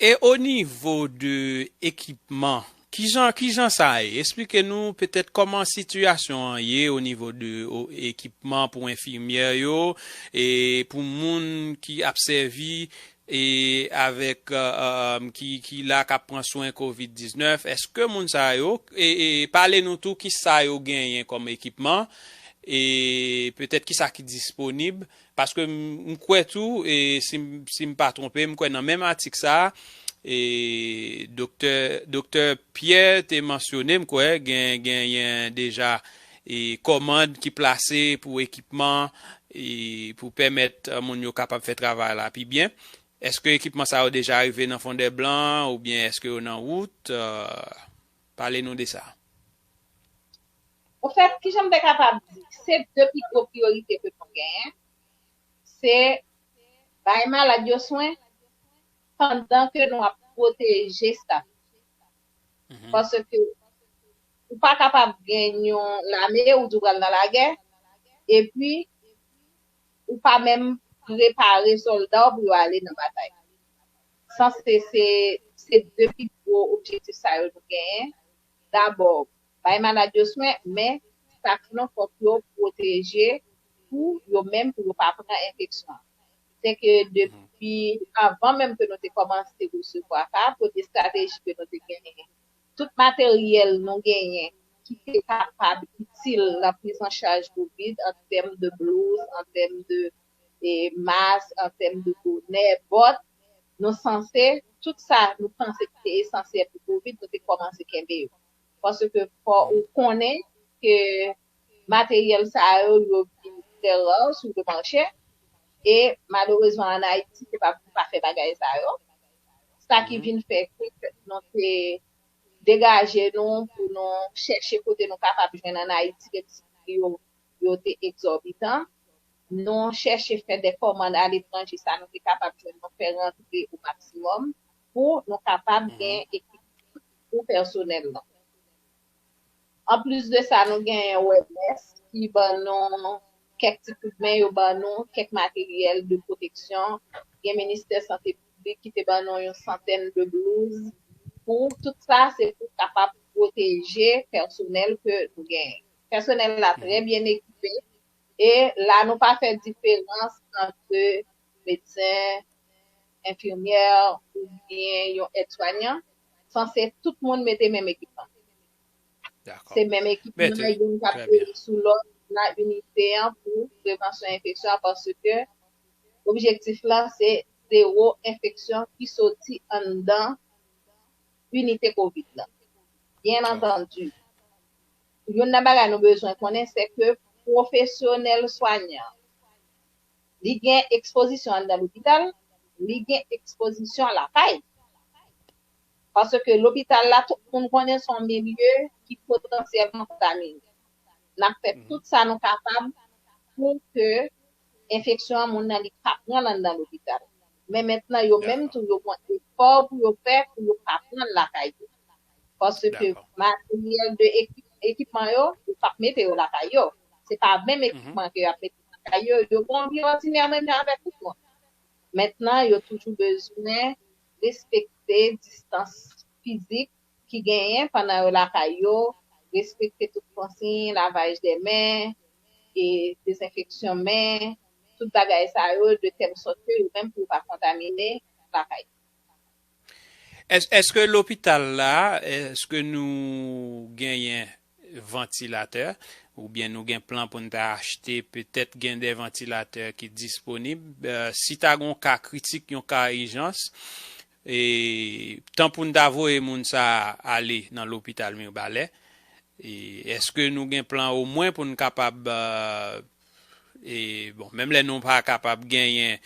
E o nivo de ekipman, kijan, kijan sa ye? Esplike nou petèt kòman sitiyasyon an ye o nivo de o, ekipman pou enfimyè yo, e pou moun ki ap sèvi e avèk, eh, eh, ki, ki la k ap pran swen Kovid diznèf, èske moun sa yo, e, e pale nou tou ki sa yo genyen kòm ekipman, e petèt ki sa ki disponib, paske m, m kwè tou, e si, m- si m pa twonpe, m kwè nan menm atik sa a, e doktè, doktè Pierre te mansyone, m kwè, gen, genyen deja e kòmand ki plase pou ekipman, e pou pèmèt, eh, moun yo kapab fè travay la pi byen. Èske ekipman sa yo deja rive nan Fondèblan oubyen èske yo nan wout? Eh, pale nou de sa. Anfèt, kijan m te kapab di, se de pi gwo priyorite ke nou genyen, se bay malad yo swen pandan ke nou ap pwoteje staf. Paske ou pa kapab gen yon lame, ou di w pral nan lagè, epi ou pa menm prepare sòlda w pou yo ale nan batay. Sanse se, se de pi gwo objektif sa yo nou genyen. Dabò, bay malad yo swen, men staf lan fòk yo pwoteje pou yo menm, pou yo pa pran enfeksyon. Se ke depi anvan menm ke nou te kòmanse resevwa ka, premye estrateji ke nou te genyen, tout materyèl nou genyen ki te kapab itil nan prizanchaj Kovid an tèm de blouz, an tèm de e, mas, an tèm de bonè, bòt, nou sanse, tout sa nou panse ki te esansyèl pou Kovid, nou te kòmanse kenbe yo. Paske fò ou konnen ke materyèl sa yo, yo vin trè ra sou le mache, e malerezman ann Ayiti, se pa pou pa fè bagay sa yo. Sa ki vin fè ke nou te degaje nou pou nou chèche kote nou kapab jwenn ann Ayiti, menm si pri yo, yo te egzòbitan. Nou chèche fè de kòmand aletranje, sa nou te kapab jwenn, nou fè rantre o maksimòm pou nou kapab gen ekipman pou pèsonèl lan. Anplis de sa, nou genyen O M S ki ban nou kèk ti koudmen yo ban nou, kèk materyèl de pwoteksyon. Gen Ministè Sante Piblik ki te ban nou yon santèn de blouz. Pou tout sa, se pou kapab pwoteje pèsonèl ke nou genyen. Pèsonèl la trè byen ekipe. E la, nou pa fè diferans ant medsen, enfimyè oubyen yon èdswanyan. Sanse tout moun mete menm ekipman. Se menm ekipman, youn k ap peye sou lòt, la inite an pou prevansyon enfeksyon an, paske objektif la se zewo enfeksyon ki soti anndan inite kovid la. Byen antandi, youn nan bagay nou bezwen konnen, se ke pwofesyonèl swanyan, li gen ekspozisyon anndan lopital, li gen ekspozisyon lakay. Paske lopital la, tout moun konnen se yon milye ki potansyèlman kontamine. N ap fè tout sa nou kapab pou ke enfeksyon an, moun nan li pa pran l anndan lopital. Men mentnan, yo menm tou, yo gen efò pou yo fè, pou yo pa pran l lakay yo. Paske materyèl de ekip-, ekipman yo, yo p ap mete yo lakay yo. Se pa menm ekipman ke y ap mete lakay yo. Yo gen yon vye òdinè menm jan avèk tout moun. Mentnan, yo toujou bezwen respekte distans fizik ki genyen pandan yo lakay yo, respekte tout konsiy, lavaj de men, e dezenfeksyon men, tout bagay sa yo, de tèl sòt ke yo menm pou yo pa kontamine lakay yo. Èske lopital la, èske nou genyen vantilatè, oubyen nou gen plan pou n ta achte, petèt gen de vantilatè ki disponib? Si ta gen yon ka kritik, yon ka ijans, e tan pou n ta voye moun sa a ale nan lopital Mirbalè, e èske nou gen plan omwen pou n kapab e bon, menm lè nou pa kapab genyen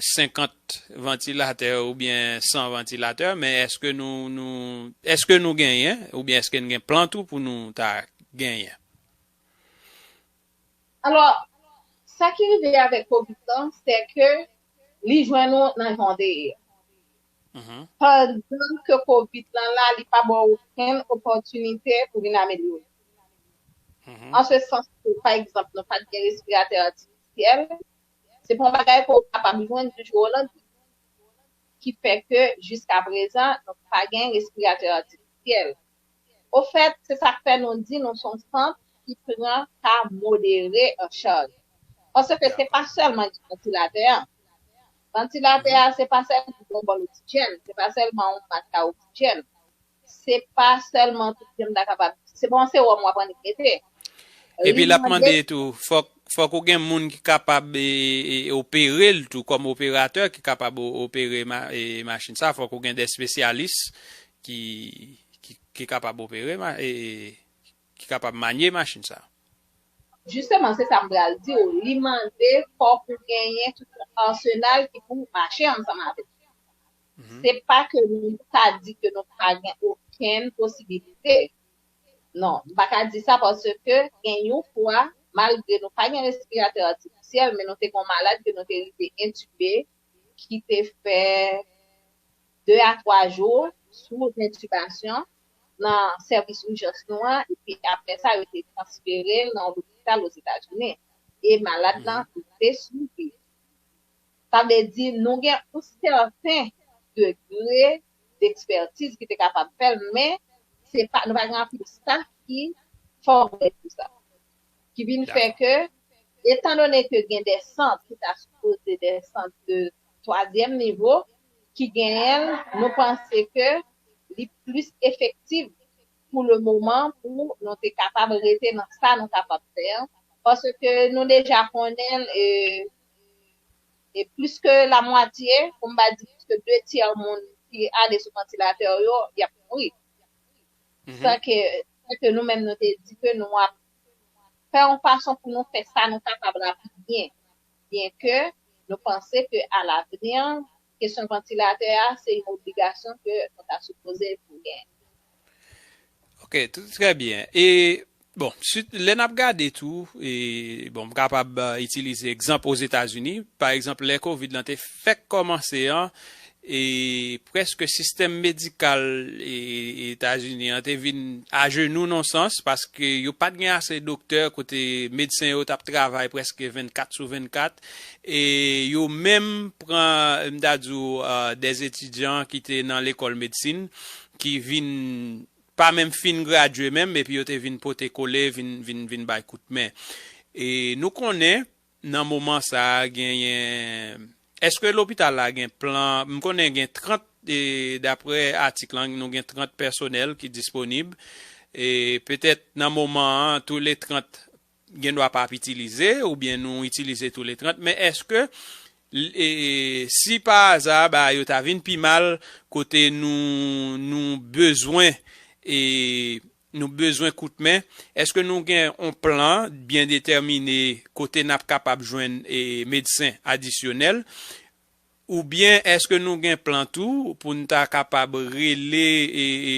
senkant vantilatè oubyen san vantilatè, men èske nou, nou, èske nou genyen, oubyen èske n gen plan tou pou nou ta genyen? Alò, sa ki rive avèk kovid lan, se ke li jwenn ou nan jan w te ye. Pandan ke kovid lan la, li pa ba w okenn opòtinite pou vin amelyore. An se sans ke, pa egzanp, nou pa t gen respiratè atifisyèl, se pa yon bagay ke w kapab jwenn di jou o landmen. Ki fè ke, jiska prezan, nou pa gen respiratè atifisyèl. Ofèt, se sa k fè nou di nou se yon sant ki pran ka modere an chaj. Paske se pa sèlman gen vantilatè a. Vantilatè a, se pa sèlman pou yon bòl oksijèn, se pa sèlman yon mask a oksijèn. Se pa sèlman tout jan m ta kapab. Se pa yon sewòm w ap annik mete. Epi l ap mande tou, fòk fòk ou gen moun ki kapab e, e, opere l tou, kòm operatè ki kapab o- opere ma- e, machin sa, fòk ou gen de espesyalis ki, ki, ki kapab opere, ma- e, ki kapab manye machin sa. Jisteman, se sa m pral di w. Li mande fòk ou genyen tout yon asenal ki pou mache ansanm avèk. Se pa ke nou ka di ke nou pa gen okenn posibilite. Non, m pa ka di sa paske gen yon fwa, malgre nou pa gen respiratè atifisyèl, men nou te gen yon malad ke nou te rive entibe, ki te fè de a twa jou sou entibasyon nan sèvis ijans nou an, epi apre sa, yo te transfere l nan yon lopital Ozetazini. E malad lan te siviv. Sa vle di, nou gen yon sèten degre dekspètiz ki te kapab fè l, men se pa, nou pa gen anpil staf ki fòme pou sa. Ki vin fè ke, etan done ke gen de sant ki ta sipoze de sant de twazyèm nivo, ki genyen l, nou panse ke li plis efektif pou le moman pou nou te kapab rete nan sa nou kapab fè an. Paske nou deja konnen l, e, e plis ke lamwatye, pou m pa di plis ke de tyè moun ki ale sou vantilatè yo, y ap mouri. Sa ke, sa ke nou menm nou te di ke nou ap fè yon fason pou nou fè sa nou kapab la pi byen. Byen ke nou panse ke alavni, kesyon vantilatè a, se yon obligasyon ke nou ta sipoze pou genyen. Ok, tout trè byen. E, bon, si, lè n ap gade tou, e, bon, m kapab itilize egzanp Ozetazini. Pa egzanp, lè kovid lan te fèk kòmanse an, e prèske sistèm medikal e, e, Etazini an te vin ajenou nan sans, paske yo pa t gen ase doktè, kote medsen yo t ap travay prèske vennkat sou vennkat, e yo menm pran, m ta di w, euh, des etidyan ki te nan lekòl medsin, ki vin pa menm fin gradye menm, epi yo te vin pote kole, vin, vin, vin bay kout men. E nou konnen, nan moman sa a, genyen, èske lopital la gen plan? M konnen gen trant, e, daprè atik lan, nou gen trant pèsonèl ki disponib. E petèt nan moman an, tou le trant gen dwa p ap itilize, oubyen nou itilize tou le trant, men èske, e, si pa aza, ba, yo ta vin pi mal, kote nou, nou bezwen, e, nou bezwen kout men, èske nou gen yon plan byen detèmine kote n ap kapab jwenn, e, medsen adisyonèl? Oubyen èske nou gen plan tou pou n ta kapab rele, e, e,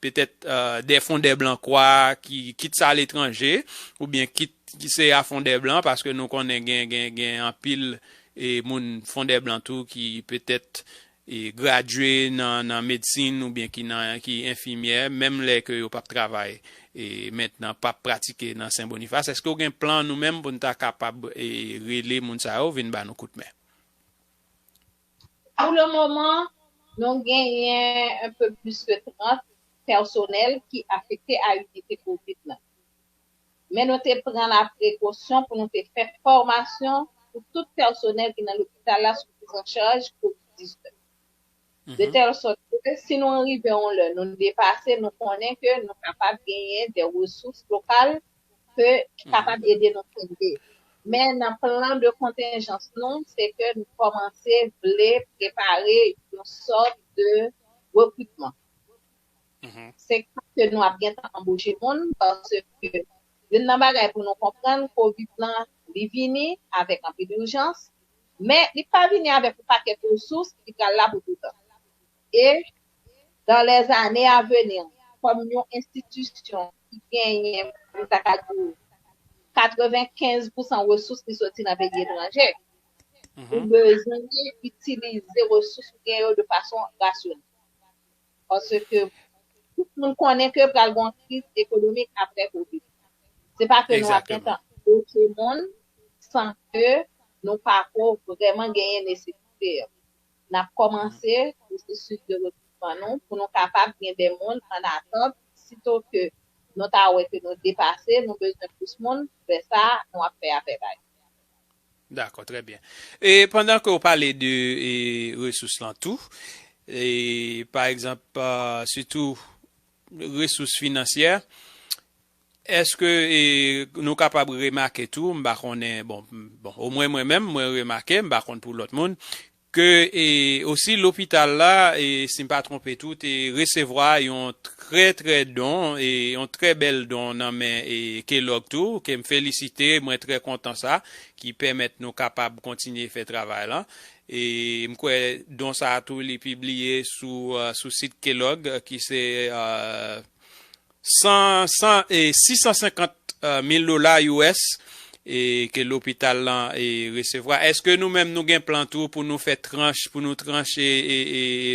petèt, euh, des Fonds des Blancs kwa, ki, kit sa aletranje, oubyen kit ki se a Fonds des Blancs, paske nou konnen gen, gen, gen anpil, e, moun Fonds des Blancs tou ki petèt, e, gradye nan, nan medsin oubyen ki nan, ki enfimyè, menm lè ke yo p ap travay, e, mentnan, p ap pratike nan Sen Bonifas. Èske w gen plan nou menm pou n ta kapab, e, rele moun sa yo vin ba nou kout men? Pou le moman, nou genyen un peu plus que trant pèsonèl ki afekte a inite kovid lan. Men nou te pran la prekosyon pou nou te fè fòmasyon pou tout pèsonèl ki nan lopital la sou priz an chaj kovid diznèf. De tèl sòt ke si nou rive yon lè, nou depase, nou konnen ke nou kapab genyen de resous lokal ke ki kapab ede nou kenbe. Men nan plan de kontenjans nou, se ke nou kòmanse vle prepare yon sòt de rekritman. Se klè ke nou ap gentan anboche moun, paske youn nan bagay pou nou konprann, kovid lan, li vini avèk anpil ijans, men li pa vini avèk yon pakèt resous ki pral la pou toutan. E dans les années à venir, kòm yon enstitisyon ki genyen, nou ta ka di, katrevenkenz pousan resous ki soti nan peyi etranje, ou bezwen itilize resous ou gen yo de fason rasyonèl. Paske tout moun konnen ke pral gen yon kriz ekonomik apre kovid. Se pa ke nou ap gentan anboche moun san ke nou pako vrèman genyen nesesite an. N ap kòmanse pwosesis de rekritman nou pou nou kapab gen de moun an atant, sito ke nou ta wè ke nou depase, nou bezwen plis moun, lè sa a, nou ap fè apèl a yo. Dakò, trè byen. E pandan ke w pale de, e, resous lan tou, e, pa egzanp, a, sitou resous finansyè, èske, e, nou kapab remake tou, m pa konnen, bon, bon, omwen mwen menm, mwen remake, m pa konn pou lòt moun, ke, e, osi lopital la, e, si m pa twonpe tou, te resevwa yon trè, trè don, e, yon trè bèl don nan men, e, Kellogg tou, ke m felisite, mwen trè kontan sa, ki pèmèt nou kapab kontinye fè travay lan. E m kwè don sa a tou, li pibliye sou, e, sou sit Kellogg, ki se, e, san, san, e, sis san senkant mil dola U S, e, ke lopital lan, e, resevwa. Èske nou menm nou gen plan tou pou nou fè tranch, pou nou tranche, e, e,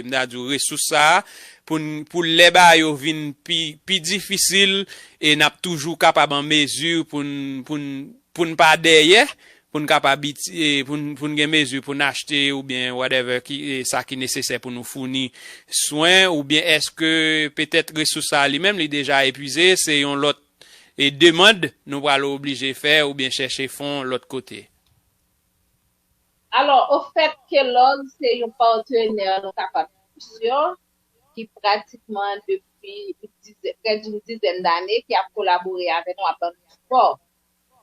e, m ta di w, resous sa a, pou n, pou lè bagay yo vin pi, pi difisil, e n ap toujou kapab an mezi pou n, pou n, pou n pa dèyè, pou n kapab iti-, e, pou n, pou n gen mezi pou n achte oubyen whatever ki, e, sa ki nesesè pou nou founi swen, oubyen èske petèt resous sa a li menm li deja epuize, se yon lòt, e, demann nou pral oblije fè oubyen chèche fon lòt kote? Alò, ofèt, Kellogg se yon patenè nou kapab di yo, ki pratikman depi yon dizè-, prè d'une dizaine d'années, ki ap kolabore avè nou, ap ban nou sipò.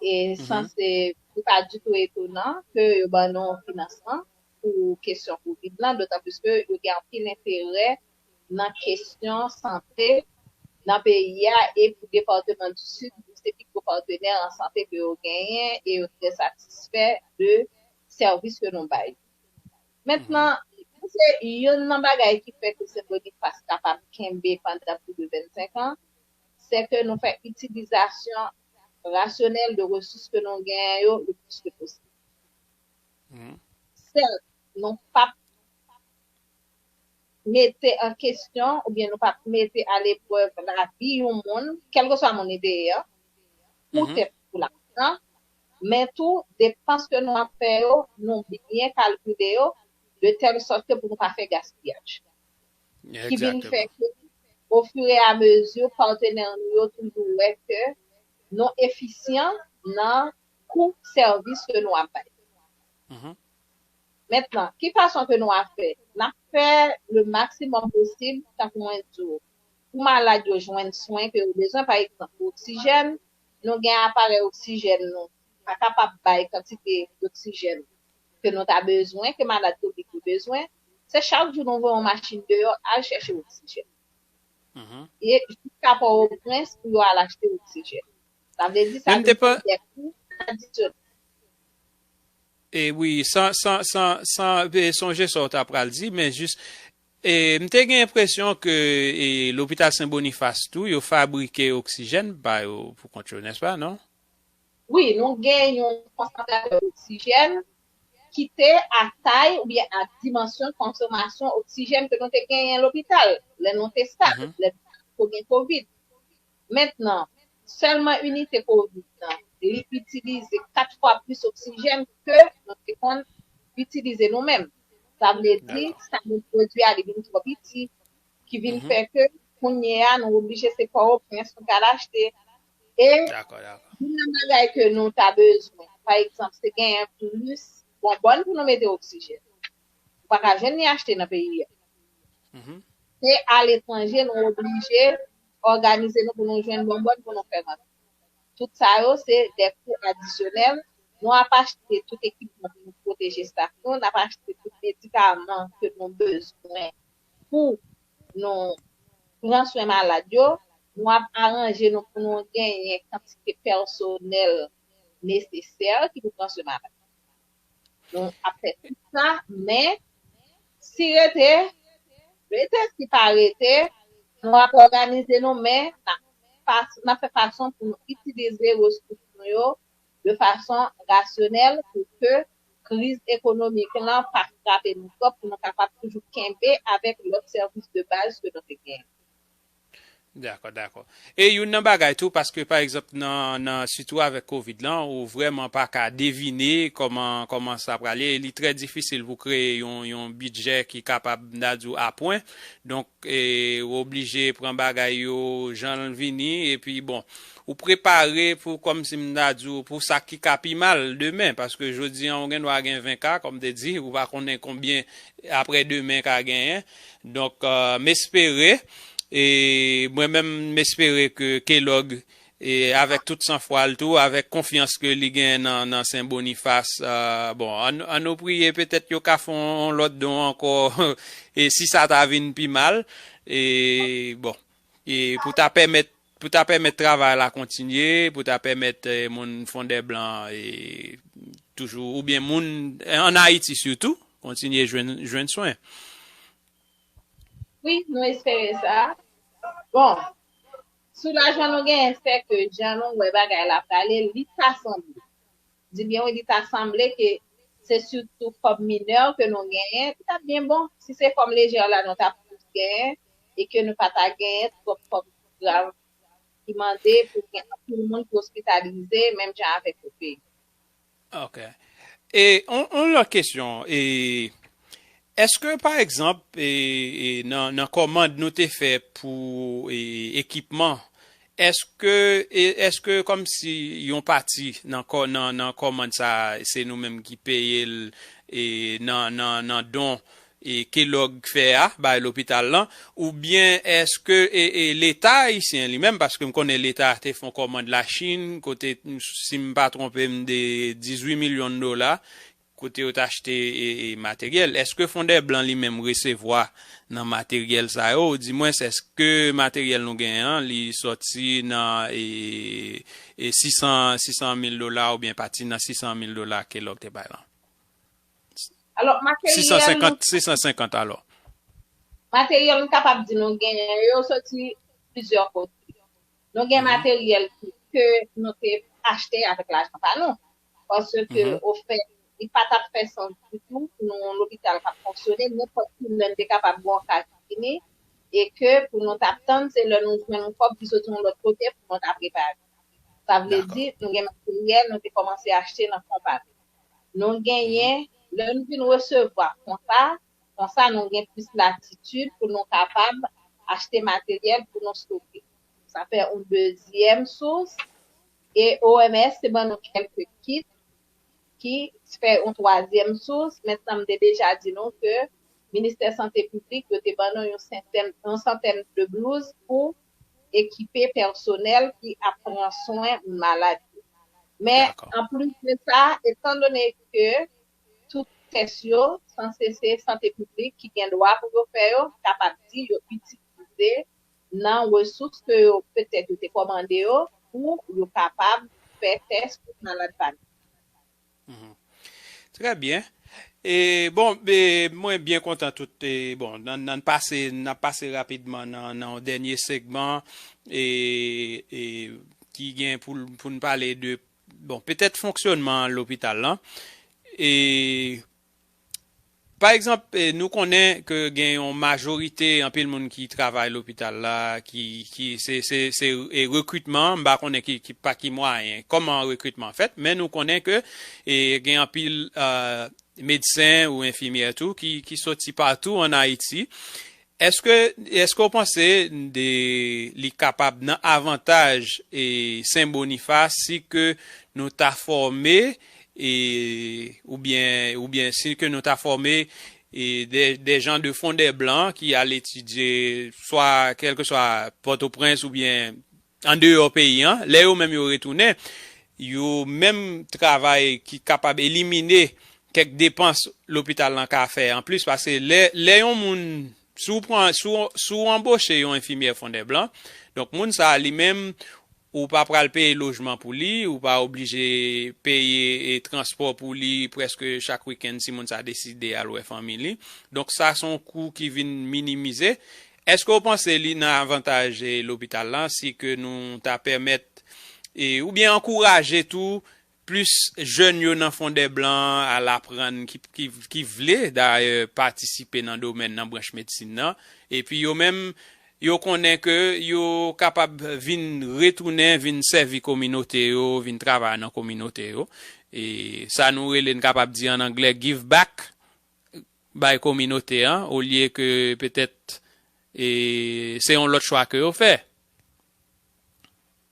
E sanse, se pa ditou etonan ke yo ban nou finansman pou kesyon kovid lan, dotan plis ke yo gen anpil enterè nan kesyon sante nan peyi a, e pou depatman di Sid, se pi gwo patenè an sante ke yo genyen, e yo trè satisfè de sèvis ke nou bay. Mentnan, se youn nan bagay ki fè ke Sen Bonifas kapab kenbe pandan plis de vennsenk an, se ke nou fè itilizasyon rasyonèl de resous ke nou genyen yo le plis ke posib. Sèl, nou p ap mete an kesyon oubyen nou p ap mete aleprèv lavi yon moun, kèlkeswa moun li te ye an, poutèt pou lajan, men tou depans ke nou ap fè yo, nou byen kalkile yo, de tèl sòt ke pou nou pa fè gaspiyaj. Ki vin fè ke, ofiramezi, patnè nou yo toujou wè ke nou efisyan nan kou sèvis ke nou ap bay. Mentnan, ki fason ke nou ap fè? N ap fè le maksimòm posib, tankou mwen di w, pou malad yo jwenn swen ke yo bezwen, pa egzanp, oksijèn, nou gen aparèy oksijèn nou pa kapab bay kantite oksijèn ke nou ta bezwen, ke malad tropik yo bezwen, se chak jou nou voye yon machin deyò al chèche oksijèn. E jiska Pòtoprens pou yo al achte oksijèn. Sa vle di sa vin gen dè kou adisyonèl. E wi, san, san, san, san e, sonje sa w ta pral di, men jis, e, m te gen enpresyon ke e, lopital Sen Bonifas tou, yo fabrike oksijèn pa yo pou kont yo, nèspa, non? Wi, nou gen yon konsantratè oksijèn ki te a tay oubyen a dimansyon konsomasyon oksijèn ke nou te genyen lopital lè nou te stad, lè nou te gen kovid. Mentnan, sèlman inite kovid nan, li itilize kat fwa plis oksijèn ke nou te konn itilize nou menm. Sa vle di, sa nou pwodui a, li vin twò piti, ki vin fè ke kounye a, nou oblije se Pòtoprens nou pral achte. E youn nan bagay ke nou ta bezwen, pa egzanp, se genyen plis bonbòn pou nou mete oksijèn. Ou pa ka jwenn li achte nan peyi a. Se aletranje nou oblije òganize nou pou nou jwenn bonbòn pou nou fè rantre. Tout sa yo se de kou adisyonèl. Nou ap achte tout ekipman pou nou pwoteje staf nou, n ap achte tout medikaman ke nou bezwen pou nou pran swen malad yo, nou ap aranje nou pou nou genyen kantite pèsonèl nesesè ki pou pran swen malad. Nou ap fè tout sa, men si rete, rete, si pa rete, nou ap òganize nou, men n ap, n ap fè fason pou nou itilize resous nou yo de fason rasyonèl pou ke kriz ekonomik lan pa frape nou twòp, pou nou kapab toujou kenbe avèk lòt sèvis de baz ke nou te genyen. Dakò, dakò. E youn nan bagay tou, paske pa egzanp nan, nan sitou avèk kovid lan, ou vrèman pa ka devine kòman, kòman sa prale. E li trè difisil pou kreye yon, yon bidjè ki kapab, m ta di w, apwen. Donk, e, ou oblije pran bagay yo jan l vini, epi bon, ou prepare pou, kòmsi m ta di w, pou sa ki ka pi mal demen, paske jodi an ou gen dwa gen ven ka, kòm te di, ou pa konnen konbyen aprè demen ka genyen. Donk, e, m espere, e mwen menm m espere ke Kellogg, e avèk tout sanfwa l tou, avèk konfyans ke li gen nan, nan Sen Bonifas, e, bon, ann, ann nou priye, petèt yo ka fè yon lòt don ankò, e si sa ta vin pi mal, e bon, e pou ta pèmèt, pou ta pèmèt travay la kontinye, pou ta pèmèt, e, moun Fondèblan, e toujou, oubyen moun ann Ayiti sitou, kontinye jwenn, jwenn swen. Wi, nou espere sa. Bon, soulajman nou genyen, se ke jan nou wè bagay la prale, li ta sanble. Di byen wi, li ta sanble ke se sitou kòb minè ke nou genyen, li ta byen bon. Si se fòm lejè la nou ta plis genyen, e ke nou pa ta genyen twòp kòb grav ki mande pou gen anpil moun ki ospitalize, menm jan avèk lòt peyi. Ok. E yon, yon lòt kesyon, e, èske, pa egzanp, e, e, nan, nan kòmand nou te fè pou, e, ekipman, èske, e, èske kòmsi yon pati nan kò-, nan, nan kòmand sa, se nou menm ki peye l, e, nan, nan, nan don, e, Kellogg fè a bay lopital lan, oubyen èske, e, e, Leta ayisyen li menm, paske m konnen Leta te fè yon kòmand Lachin, kote, si m pa twonpe m, de dizuit milyon dola, kote yo t achte, e, e, materyèl. Èske Fondèblan li menm resevwa nan materyèl sa yo? Ou dimwens, èske materyèl nou genyen an, li sòti nan, e, e, sisan, sisan mil dola oubyen pati nan sisan mil dola Kellogg te bay lan? Alò, materyèl nou, sisan senkant alò. Materyèl m kapab di nou genyen yo soti plizyè kote. Nou gen materyèl tou ke nou te achte avèk lajan pa nou. Paske, ofèt, li pa t ap fè sans ditou pou nou yon lopital k ap fonksyone, nenpòt ki lè n te kapab gen yon ka ki fini, e ke pou nou t ap tann, se lè nou jwenn yon kòb ki soti yon lòt kote pou nou ta prepare. Sa vle di, nou gen materyèl, nou te kòmanse achte nan fon pa nou. Nou genyen, lè nou vin resevwa konsa, konsa nou gen plis latitid pou nou kapab achte materyèl pou nou stoke. Sa fè yon dezyèm sous, e O M S te ban nou kèlke kit, ki fè yon twazyèm sous. Mentnan, m te deja di nou ke Ministè Sante Piblik, yo te ban nou yon santèn, yon santèn de blouz pou ekipe pèsonèl ki ap pran swen moun malad yo. Men, anplis de sa, etandone ke tout tès yo, sanse se sante piblik ki gen dwa pou yo fè yo, kapab di yo itilize nan resous ke yo petèt yo te kòmande yo pou yo kapab fè tès pou malad pa nou. Trè byen. E, bon, e, mwen byen kontan tout, e, bon, nan, nan pase, n ap pase rapidman nan, nan yon dènye segman, e, e, ki gen pou, pou n pale de, bon, petèt fonksyonman lopital lan. E, pa egzanp, e, nou konnen ke gen yon majorite, anpil moun ki travay lopital la, ki, ki se, se, se e, rekritman, m pa konnen ki, ki, pa ki mwayen, kòman rekritman fèt, men nou konnen ke e, gen anpil e, medsen ou enfimyè tou ki, ki soti patou ann Ayiti. Èske, èske w panse de, li kapab nan avantaj e, Sen Bonifas si ke nou ta fòme e, oubyen, oubyen si ke nou ta fòme e, de, de jan de fondè blan ki al etidye swa kèlkeswa Pòtoprens oubyen andeyò peyi an, lè yo menm yo retounen, yo menm travay ki kapab elimine kèk depans lopital lan ka fè anplis, paske lè, lè yon moun, si w pran, si w, si w anboche yon enfimyè fondè blan, donk moun sa a li menm, ou pa pral peye lojman pou li, ou pa oblije peye e, transpò pou li prèske chak wikenn si moun sa a deside al wè fanmi li. Donk sa se yon kou ki vin minimize. Èske w panse li nan avantaj e, lopital lan si ke nou ta pèmèt e, oubyen ankouraje tou plis jèn yo nan fondè blan al aprann ki, ki, ki vle dayè patisipe nan domèn nan branch medsin nan, epi yo menm yo konnen ke yo kapab vin retounen, vin sèvi kominote yo, vin travay nan kominote yo. E sa nou rele, n kapab di an anglè, give back bay kominote an, olye ke petèt e, se yon lòt chwa ke yo fè.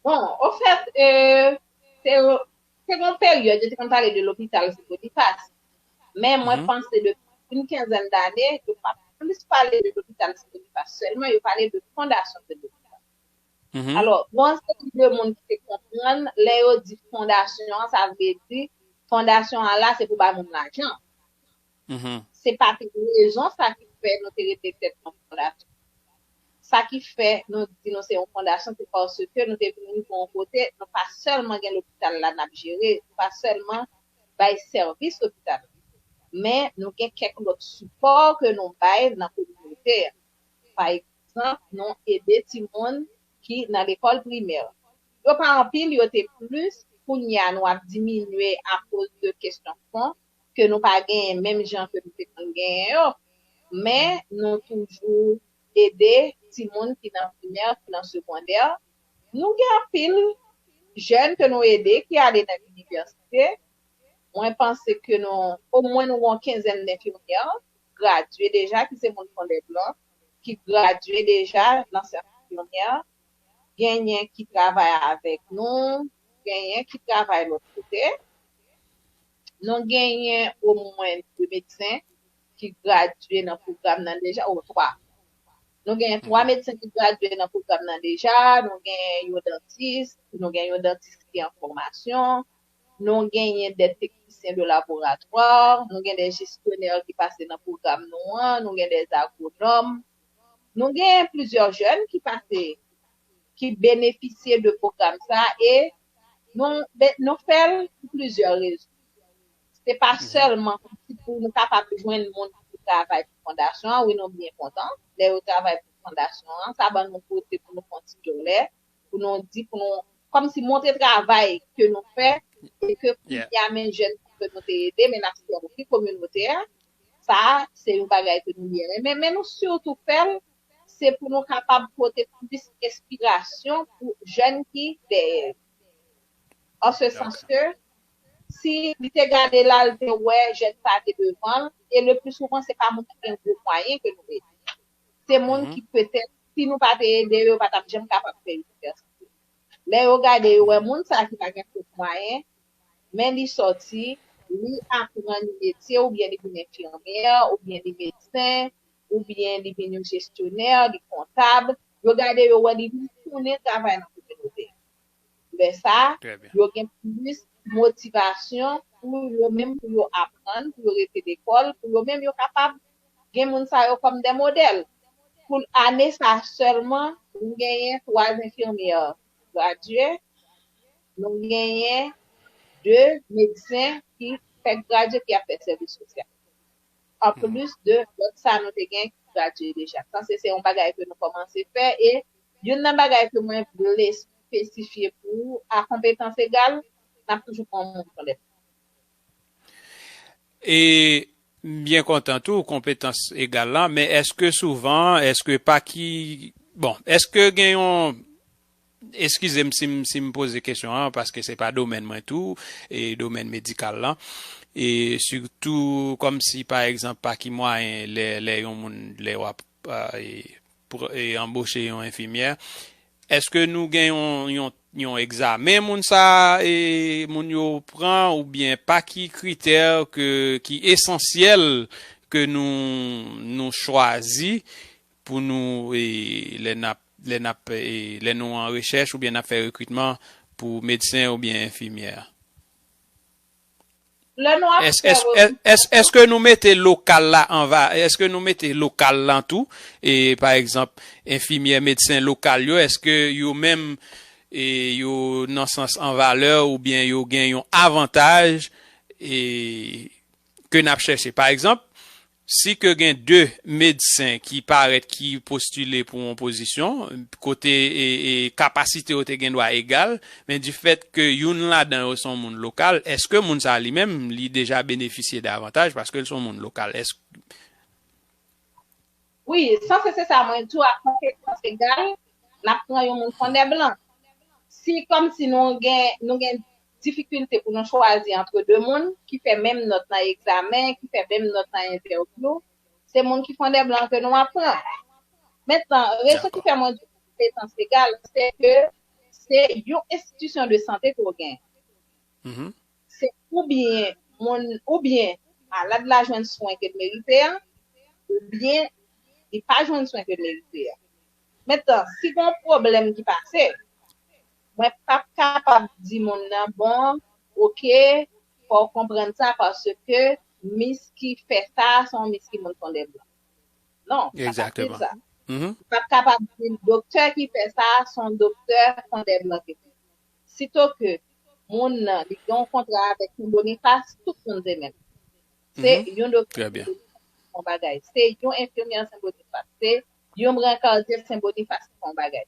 Bon, ofèt, e, se, se yon peryòd, yo te konn pale de lopital Sen Bonifas. Men mwen panse depi yon kenzèn dane, yo pa plis pale de lopital Sen Bonifas sèlman, yo pale de fondasyon Sen Bonifas. Alò, gon seri de moun ki te konprann, lè yo di fondasyon an, sa vle di, fondasyon an la, se pou bay moun lajan. Se pa te rezon sa ki fè nou te rete tèt nou fondasyon. Sa ki fè nou di nou se yon fondasyon, se paske nou te vin rive yon kote, nou pa sèlman gen lopital la n ap jere, nou pa sèlman bay sèvis lopital la, men nou gen kèk lòt sipò ke nou bay nan kominote a. Pa egzanp, nou ede timoun ki nan lekòl primè. Yo pa anpil, yo te plis. Kounye a, nou ap diminye akoz de kesyon fon, ke nou pa genyen menm jan ke nou te konn genyen yo. Men, nou toujou ede timoun ki nan primè, ki nan segondè. Nou gen anpil jèn ke nou ede ki ale nan inivèsite. Mwen panse ke nou, omwen nou gen yon kenzèn enfimyè gradye deja, ki se moun fondè blan, ki gradye deja nan syans enfimyè. Genyen ki travay avèk nou, genyen ki travay lòt kote. Nou genyen omwen de medsen ki gradye nan pwogram nan deja, o twa. Nou genyen twa medsen ki gradye nan pwogram nan deja, nou genyen yon dantis, nou genyen yon dantis ki an fòmasyon, nou genyen de teknisyen de laboratwa, nou gen de jesyonè ki pase nan pwogram nou an, nou gen de agwonòm, nou genyen plizyè jèn ki pase, ki benefisye de pwogram sa e nou, nou fè l pou plizyè rezon. Se pa sèlman kòmsi pou nou kapab jwenn moun ki travay pou fondasyon an, wi nou byen kontan lè yo travay pou fondasyon an, sa ban nou kote pou nou fè yon ti dòlè, pou nou di, pou nou, kòmsi montre travay ke nou fè e ke kounye a men jèn ke nou te ede, men n ap sèvi kominote a, Sa, se yon bagay ke nou byen renmen, men nou sitou fè l, se pou nou kapab pote plis enspirasyon pou jèn ki dèyè. An se sans ke, si li te gade la, li te wè jèn sa te devan l, e le pli souvan, se pa moun ki gen gwo mwayen ke nou ede. Se moun ki petèt, si nou pa te ede yo, yo pa t ap janm kapab fè inivèsite. Lè yo gade, yo wè moun sa ki pa gen twòp mwayen, men li sòti, li aprann metye, oubyen li vin enfimyè, oubyen li medsen, oubyen li vin yon jesyonè, li kontab. Yo gade, yo wè li vin tounen travay nan kominote. Lè sa, yo gen plis motivasyon pou yo menm, pou yo aprann, pou yo rete lekòl, pou yo menm yo kapab gen moun sa yo kòm de modèl. Pou ane sa sèlman, nou genyen twa enfimyè gradye, nou genyen de medsen ki fèk gradye, ki ap fè sèvis sosyal. Anplis de lòt sa nou te gen ki gradye deja. Sa se, se yon bagay ke nou kòmanse fè, e youn nan bagay ke mwen vle espesifye pou ou, a konpetans egal, n ap toujou pran moun kòlè. E m byen kontan tou, konpetans egal la, men èske souvan, èske pa ki, bon, èske gen yon, eskize m si m, si m poze kesyon an, paske se pa domèn mwen tou, e domèn medikal lan, e sitou kòmsi, pa egzanp, pa ki mwayen lè, lè yon moun, lè w ap, e, pr- e, anboche yon enfimyè, èske nou gen yon, yon, yon egzamen moun sa e moun yo pran, oubyen pa ki kritè ke, ki esansyèl ke nou, nou chwazi pou nou, e, lè n ap, lè n ap, e, lè nou an rechèch oubyen n ap fè rekritman pou medsen oubyen enfimyè? Lè nou ap Èske, fè èske, èske, èske nou mete lokal la an va, èske nou mete lokal lan tou, e pa egzanp, enfimyè, medsen lokal yo, èske yo menm, e yo nan sans an valè oubyen yo gen yon avantaj, e ke n ap chèche? Pa egzanp, si ke gen de medsen ki parèt ki postile pou yon pozisyon, kote e, e, kapasite yo te gen dwa egal, men di fèt ke youn ladan yo se yon moun lokal, èske moun sa li menm, li deja benefisye davantaj paske l se yon moun lokal? Èske Wi, sanse se sa mwen di w, a konpetans egal, n ap pran yon moun Fondèblan. Si kòmsi nou gen, nou gen difikilte pou nou chwazi antre de moun ki fè menm nòt nan egzamen, ki fè menm nòt nan entèvyou, se moun ki Fondèblan ke nou ap pran. Mentnan, rezon ki fè mwen di konpetans egal, se ke se yon enstitisyon de sante ke w gen. Se oubyen moun, oubyen malad la jwenn swen ke l merite a, oubyen li pa jwenn swen ke l merite a. Mentnan, si gen yon pwoblèm ki pase, mwen p ap kapab di moun nan, bon, oke, fò w konprann sa paske mis ki fè sa, se yon mis ki moun Fondèblan. Non, sa pa vle di sa. M p ap kapab di doktè ki fè sa, se yon doktè Fondèblan ki fè. Sito ke moun nan, li gen yon kontra avèk Sen Bonifas, tout moun se menm. Se yon doktè Sen Bonifas ki fè yon bagay. Se yon enfimyè Sen Bonifas. Se yon brankadyè Sen Bonifas ki fè yon bagay.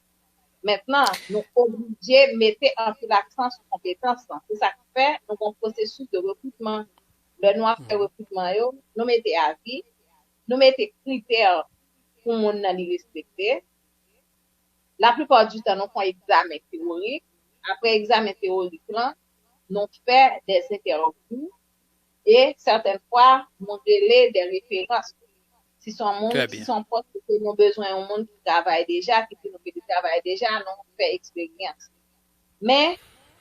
Mentnan, nou oblije mete anpil aksan sou konpetans lan. Se sa k fè nou gen yon pwosesis de rekritman. Lè nou ap fè rekritman yo, nou mete avi, nou mete kritè pou moun nan li respekte. Laplipa di tan, nou fè yon egzamen teworik. Apre egzamen teworik lan, nou fè de entèvyou e sètèn fwa, nou rele de referans. Si se yon moun, si se yon pòs kote nou bezwen yon moun ki travay deja, ki di nou ke li travay deja, nou fè eksperyans. Men,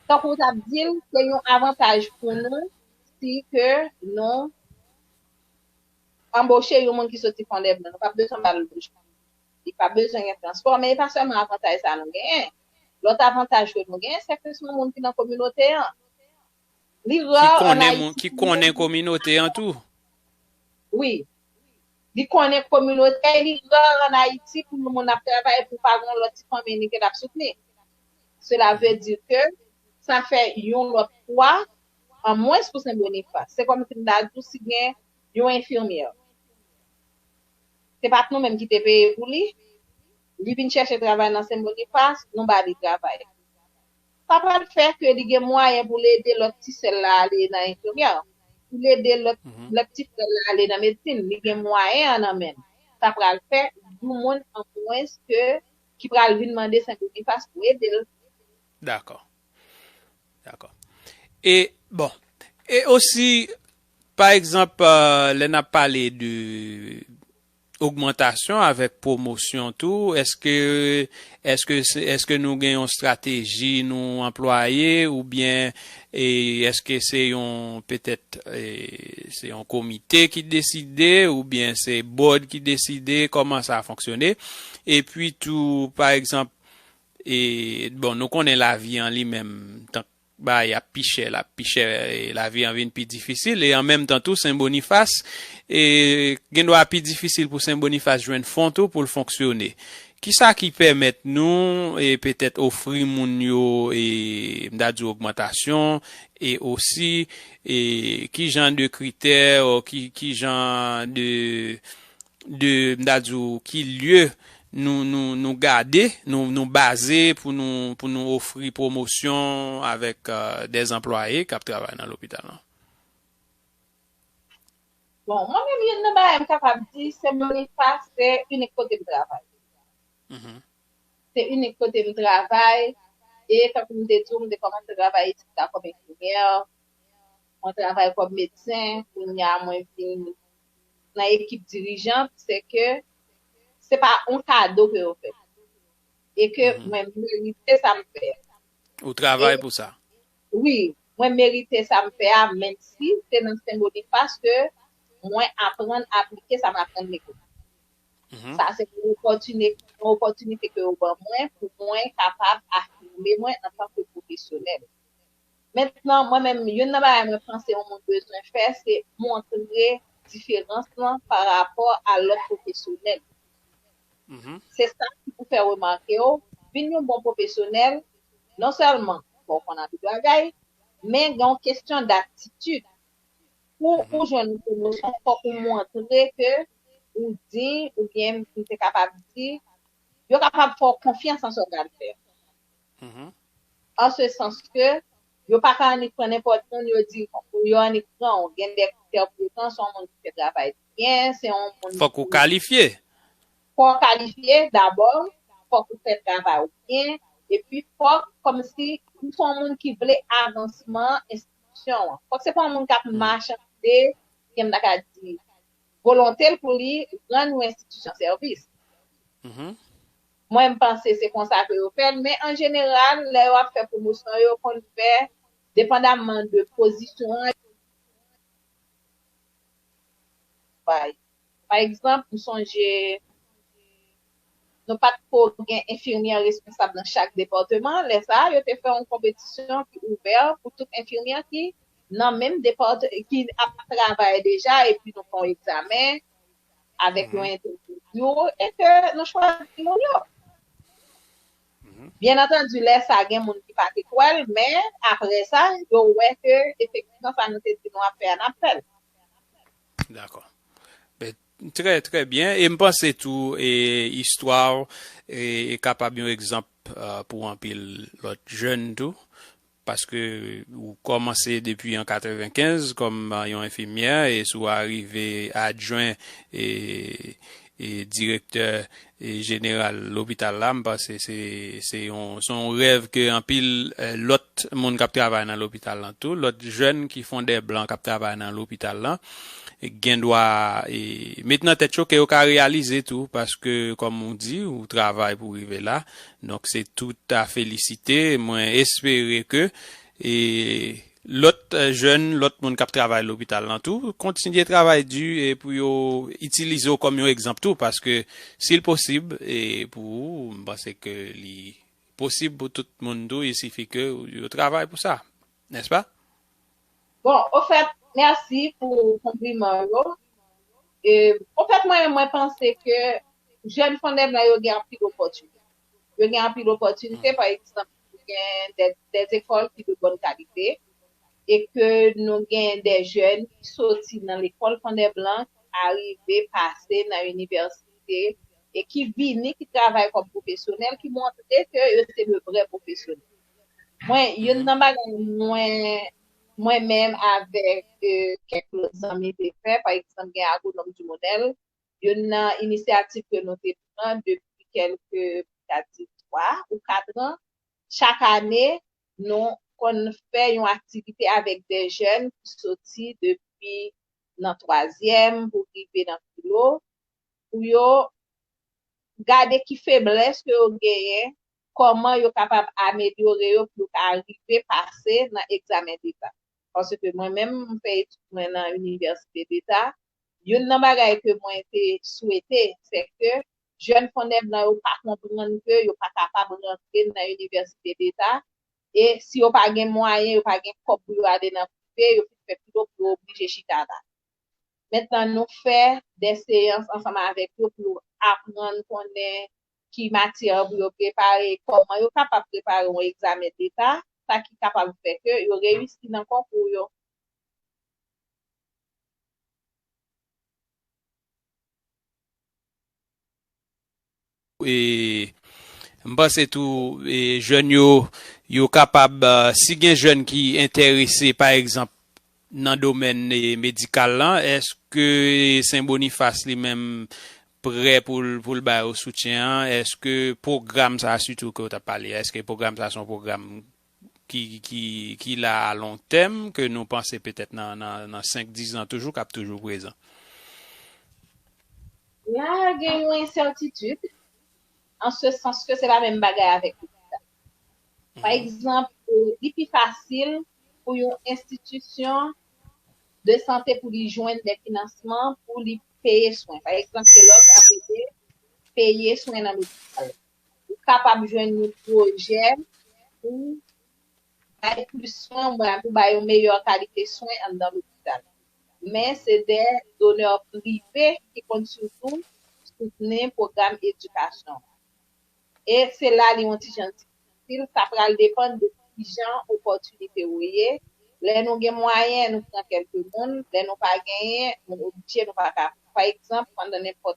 tankou w t ap di l, se yon avantaj pou nou si ke nou anboche yon moun ki soti Fondèblan. Nou p ap bezwen ba l lojman. Li p ap bezwen gen transpò, men e pa sèlman avantaj sa nou genyen. Lòt avantaj ke nou genyen, se ke se yon moun ki nan kominote an. Li ra ann Ayiti. Ki konnen kominote an tou. Wi. Li konnen kominote, li ra ann Ayiti pou yon moun ap travay pou pa gen yon lòt ti fanmi li ke l ap soutni. Sela vle di ke sa fè yon lòt pwa an mwens pou Sen Bonifas. Se kòmsi m ta di w si gen yon enfimyè. Se pa t nou menm ki te peye pou li. Li vin chèche travay nan Sen Bonifas, nou ba li travay. Sa pral fè ke li gen mwayen pou l ede lòt ti sè l la ale nan enfimyè. pou l ede lòt, lòt ti frè l la ale nan medsin. Li gen mwayen an nan men l. Sa pral fè yon moun an mwens ke, ki pral vin mande Sen Bonifas pou ede l. Dakò. Dakò. E, bon, e osi, pa egzanp, euh, lè n ap pale de ogmantasyon avèk pwomosyon tou, èske, èske, se- èske nou gen yon estrateji nou anplwaye oubyen e èske se yon, petèt, e, se yon komite ki deside oubyen se board ki deside, kòman sa fonksyone? Epi tou, pa egzanp, e, bon, nou konnen lavi an li menm, tan bagay ap pi chè, l ap pi chè, e lavi an vin pi difisil, e an menm tan tou, Sen Bonifas, e gen dwa pi difisil pou Sen Bonifas jwenn fon tou pou l fonksyone. Kisa ki pèmèt nou, e petèt ofri moun yo, e m ta di ogmantasyon, e osi, e ki jan de kritè, ki, ki jan de de, m ta di w, ki lye nou, nou, nou gade, nou, nou baze pou nou, pou nou ofri pwomosyon avèk, euh, dè anplwaye k ap travay nan lopital lan? Bon, mwen menm, youn nan bagay m kapab di, Sen Bonifas se inik kote m travay. Se inik kote m travay. E tankou m te di w, m te kòmanse travay isit la kòm enfimyè. Mwen travay kòm medsen, kounye a mwen vin nan ekip dirijant, se ke se pa yon kado ke yo fè m. E ke mwen merite sa m fè a. Ou travay pou sa? Wi, mwen merite sa m fè a, menm si se nan Sen Bonifas ke mwen aprann aplike sa m aprann lekòl. Sa se yon opòtinite, yon opòtinite ke yo ban mwen pou mwen kapab afime mwen antanke pwofesyonèl. Mentnan, mwen menm, youn nan bagay mwen panse yon moun bezwen fè, se montre diferans lan pa rapò a lòt pwofesyonèl. Se sa ki pou fè remake w, vin yon bon pwofesyonèl, non sèlman fò w konn anpil bagay, men gen yon kesyon datitid. Pou ou jwenn yon pwomosyon, fòk ou montre ke ou diy, oubyen m te kapab di, yo kapab fè w konfyans nan sa w pral fè. An se sans ke yo pa ka annik pran nenpòt moun, yo di yo annik pran w. Gen de kritè pou yo pran, se yon moun ki fè travay byen, se yon moun Fòk ou kalifye. Fò w kalifye dabò, fòk ou fè travay ou byen, epi fòk kòmsi ou se yon moun ki vle avansman enstitisyon an. Fòk se pa yon moun k ap machande, jan m ta ka di, volonte l pou li rann yon enstitisyon sèvis. Mwen, m panse se konsa ke yo fè l, men an jeneral, lè yo ap fè pwomosyon, yo konn fè, depandamman de pozisyon an, bay. Pa egzanp, m sonje nou pa t ko gen enfimyè responsab nan chak depatman. Lè sa a, yo te fè yon konpetisyon ki ouvè pou tout enfimyè ki nan menm depatman, ki ap travay deja, epi nou fè yon egzamen avèk yon entèvyou, e ke nou chwazi moun yo. Byen antandi, lè sa a, gen moun ki pa te kwè l, men apre sa, yo wè ke efektivman sa nou te di nou ap fè a, n ap fè l. Dakò. Ben, trè, trè byen. E m panse tou, e, istwa w, e, e kapab yon egzanp, euh, pou anpil lòt jèn tou. Paske ou kòmanse depi an katrevenkenz kòm, euh, yon enfimyè, e si w arive adjwen, e, e direktè, e jeneral lopital la, m panse se, se yon, se yon rèv ke anpil, eh, lòt moun k ap travay nan lopital lan tou, lòt jèn ki fondè blan k ap travay nan lopital lan, gen dwa, e, met nan tèt yo ke yo ka reyalize tou, paske, kòm ou di, ou travay pou rive la. Donk, se tout a felisite. Mwen espere ke, e, lòt, eh, jèn, lòt moun k ap travay lopital lan tou, kontinye travay di, e pou yo itilize w kòm yon egzanp tou, paske si l posib, e pou ou, m panse ke li posib pou tout moun tou, il sifi ke yo travay pou sa, nèspa? Bon, ofèt, mèsi pou konpliman yo. E, ofèt, mwen, mwen panse ke jèn fondè blan yo gen anpil opòtinite. Yo gen anpil opòtinite, pa egzanp, nou gen de, de lekòl ki de bòn kalite, e ke nou gen de jèn ki soti nan lekòl fondè blan, ki arive pase nan inivèsite, e ki vini, ki travay kòm pwofesyonèl, ki montre ke yo se de vrè pwofesyonèl. Mwen, youn nan bagay mwen mwen menm avèk, e, kèk lòt zanmi te fè, pa egzanp, gen Agwonòm Dumonel, youn nan inisyativ ke nou te pran depi kèlke, m ka di, twa ou kat an, chak ane, nou konn fè yon aktivite avèk de jèn ki soti depi nan twazyèm pou rive nan filo, pou yo gade ki feblès ke yo genyen, kòman yo kapab amelyore yo pou yo ka rive pase nan egzamen deta. Paske mwen menm, m fè etid mwen nan inivèsite deta. Youn nan bagay ke mwen te swete, se ke jèn Fondèblan yo pa konprann ke yo pa kapab rantre nan inivèsite deta. E si yo pa gen mwayen, yo pa gen kòb pou yo ale nan prive, yo fin fè pito pou yo oblije chita la. Mentnan, nou fè de seyans ansanm avèk yo pou yo aprann konnen ki matyè pou yo prepare, kòman yo kapab prepare yon egzamen deta, sa ki kapab fè ke yo reyisi nan konkou yo. E m panse tou, e, jèn yo, yo kapab, e, si gen jèn ki enterese, pa egzanp, nan domèn, e, medikal lan, èske Sen Bonifas li menm prè pou l, pou l ba yo soutyen an? Èske pwogram sa a, sitou ke w t ap pale a, èske pwogram sa a se yon pwogram ki, ki, ki la a lon tèm, ke nou panse petèt nan, nan, nan senk, diz an toujou, k ap toujou prezan? La a gen yon ensètitid, an se sans ke se pa menm bagay avèk lopital. Pa egzanp, e, li pi fasil pou yon enstitisyon de sante pou li jwenn de finansman pou li peye swen. Pa egzanp, se lè w ap ede peye swen nan lopital. Ou kapab jwenn yon pwojè pou bay plis swen, oubyen pou bay yon meyè kalite swen anndan lopital. Men se de donè prive ki konn sitou soutni pwogram edikasyon. E se la li yon ti jan difisil, sa pral depann de ki jan opòtinite ou ye. Lè nou gen mwayen, nou pran kèlke moun, lè nou pa genyen, nou oblije, nou pa ka. Pa egzanp, pandan nenpòt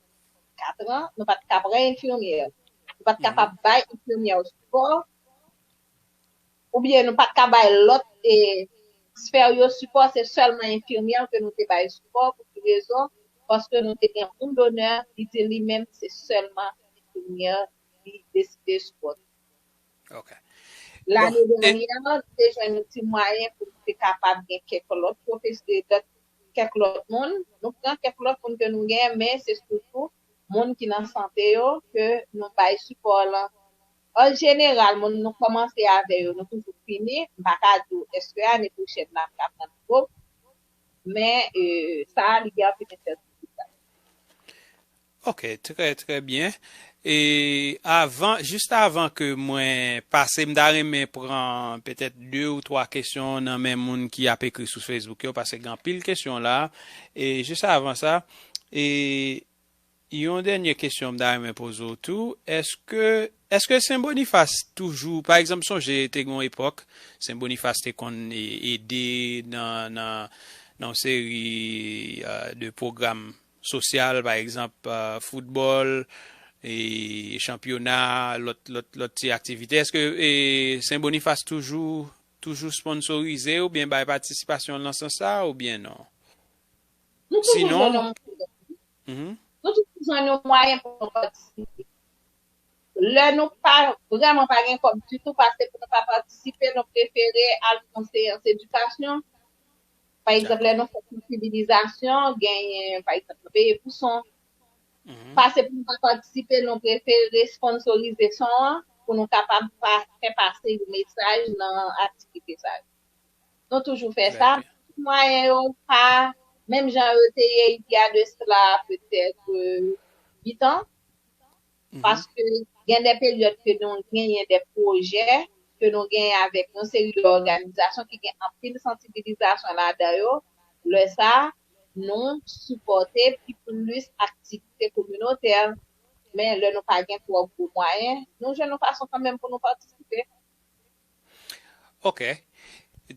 kat an, nou pa t ka pran enfimyè. Nou pa t kapab bay enfimyè sipò, oubyen nou pa t ka bay lòt e, sfè yo sipò, se sèlman enfimyè ke nou te bay sipò. Pou ki rezon? Paske nou te gen yon donè, li di li menm se sèlman enfimyè li deside sipòte. Ok. Bon, Lane e, dènyè, nou te jwenn yon ti mwayen pou nou te kapab gen kèk lòt pwofesè, lòt, kèk lòt moun. Nou pran kèk lòt moun ke nou gen, men se sitou moun ki nan sante yo ke nou bay sipò lan. An jeneral, moun nou kòmanse avè yo, nou toujou fini. M pa ka di w èske ane pwochèn la m ka pran lòt gwoup, men, e, sa a, li gen anpil ensètitid ladan. Ok, trè, trè byen. E avan, jis avan ke mwen pase, m ta renmen pran petèt de ou twa kesyon nan men moun ki ap ekri sou Facebook yo, paske gen anpil kesyon la. E jis avan sa, e yon dènye kesyon m ta renmen poze w tou, èske, èske Sen Bonifas toujou, pa egzanp, sonje te gen yon epòk, Sen Bonifas te konn e, ede nan, nan, nan yon seri, e, de pwogram sosyal, pa egzanp, e, foutbòl, e, chanpyona, lòt, lòt, lòt ti aktivite. Èske, e, Sen Bonifas toujou, toujou sponsorize oubyen bay patisipasyon l nan sans sa, oubyen non? Nou toujou jwenn yon mwayen. Mhm. Nou toujou jwenn yon mwayen pou nou patisipe. Lè nou pa, vrèman pa gen kòb ditou, pase pou nou pa patisipe, nou prefere al nan seyans edikasyon. Pa egzanp, lè nou fè sansibilizasyon, genyen, pa egzanp, nou peye pou son. Mhm. Pase pou nou pa patisipe, nou prefere sponsorize son an pou nou kapab pa, fè pase yon mesaj nan aktivite sa yo. Nou toujou fè sa. Mwayen yo pa menm jan yo te ye, il y a de cela peut-être, euh, huit ans. Paske gen de peryòd ke nou genyen de pwojè, ke nou genyen avèk yon seri de òganizasyon ki gen anpil sansibilizasyon ladan yo. Lè sa, nou sipòte pi plis aktivite kominotè. Men lè nou pa gen twò gwo mwayen, nou jwenn yon fason kanmenm pou nou patisipe. Ok.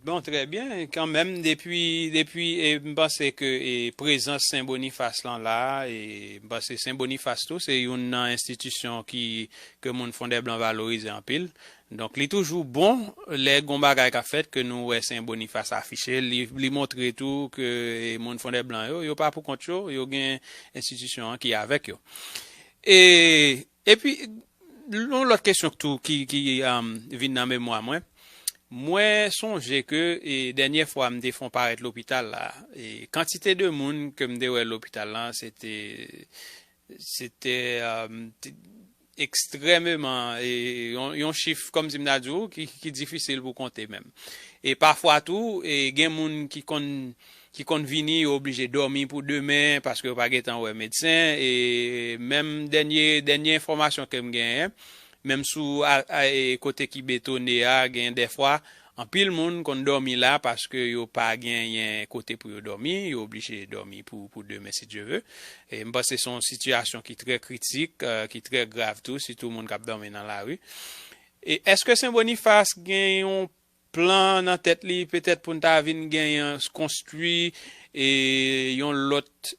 Bon, trè byen. Kanmenm, depi, depi, e, m panse ke, e, prezans Sen Bonifas lan la, e, m panse Sen Bonifas tou, se youn nan enstitisyon ki, ke moun Fondèblan valorize anpil. Donk, li toujou bon lè gon bagay k ap fèt ke nou wè Sen Bonifas afiche. Li, li montre tou ke, e, moun Fondèblan yo, yo pa pou kont yo, yo gen enstitisyon an ki avèk yo. E, epi, yon lòt kesyon tou ki, ki um, vin nan memwa mwen. Mwen sonje ke e, dènyè fwa m te fon parèt lopital la, e, kantite de moun ke m te wè lopital la, se te, se te, um, te ekstrèmeman, e, yon, yon chif, kòmsi m ta di w, ki, ki difisil pou konte menm. E pafwa tou, e, gen moun ki konn, ki konn vini, yo oblije dòmi pou demen, paske yo pa gentan wè medsen, e menm dènye, dènye enfòmasyon ke m genyen, menm sou a, a, e, kote ki betone a, gen dèfwa, anpil moun konn dòmi la paske yo pa genyen kote pou yo dòmi, yo oblije dòmi pou, pou demen, si Dye ve. E m panse se yon sitiyasyon ki trè kritik, e, ki trè grav tou, sitou moun k ap dòmi nan lari. E èske Sen Bonifas gen yon plan nan tèt li, petèt pou n ta vin genyen, konstwi, e, yon lòt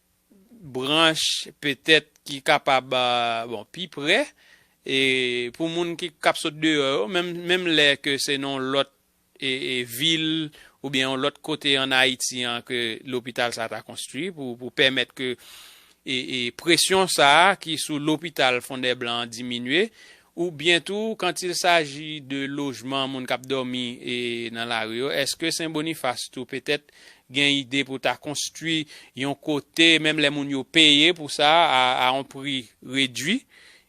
branch, petèt, ki kapab, a, bon, pi pre, e, pou moun ki, k ap sot deyò yo, menm, menm lè ke se nan yon lòt, e, e, vil oubyen yon lòt kote ann Ayiti an ke lopital sa ta konstwi pou, pou pèmèt ke, e, e, presyon sa a ki sou lopital Fondèblan an diminye, oubyen tou, quand il s'agit de lojman moun k ap dòmi, e, nan lari yo, èske Sen Bonifas tou petèt gen ide pou ta konstwi yon kote, menm lè moun yo peye pou sa, a, a yon pri redwi,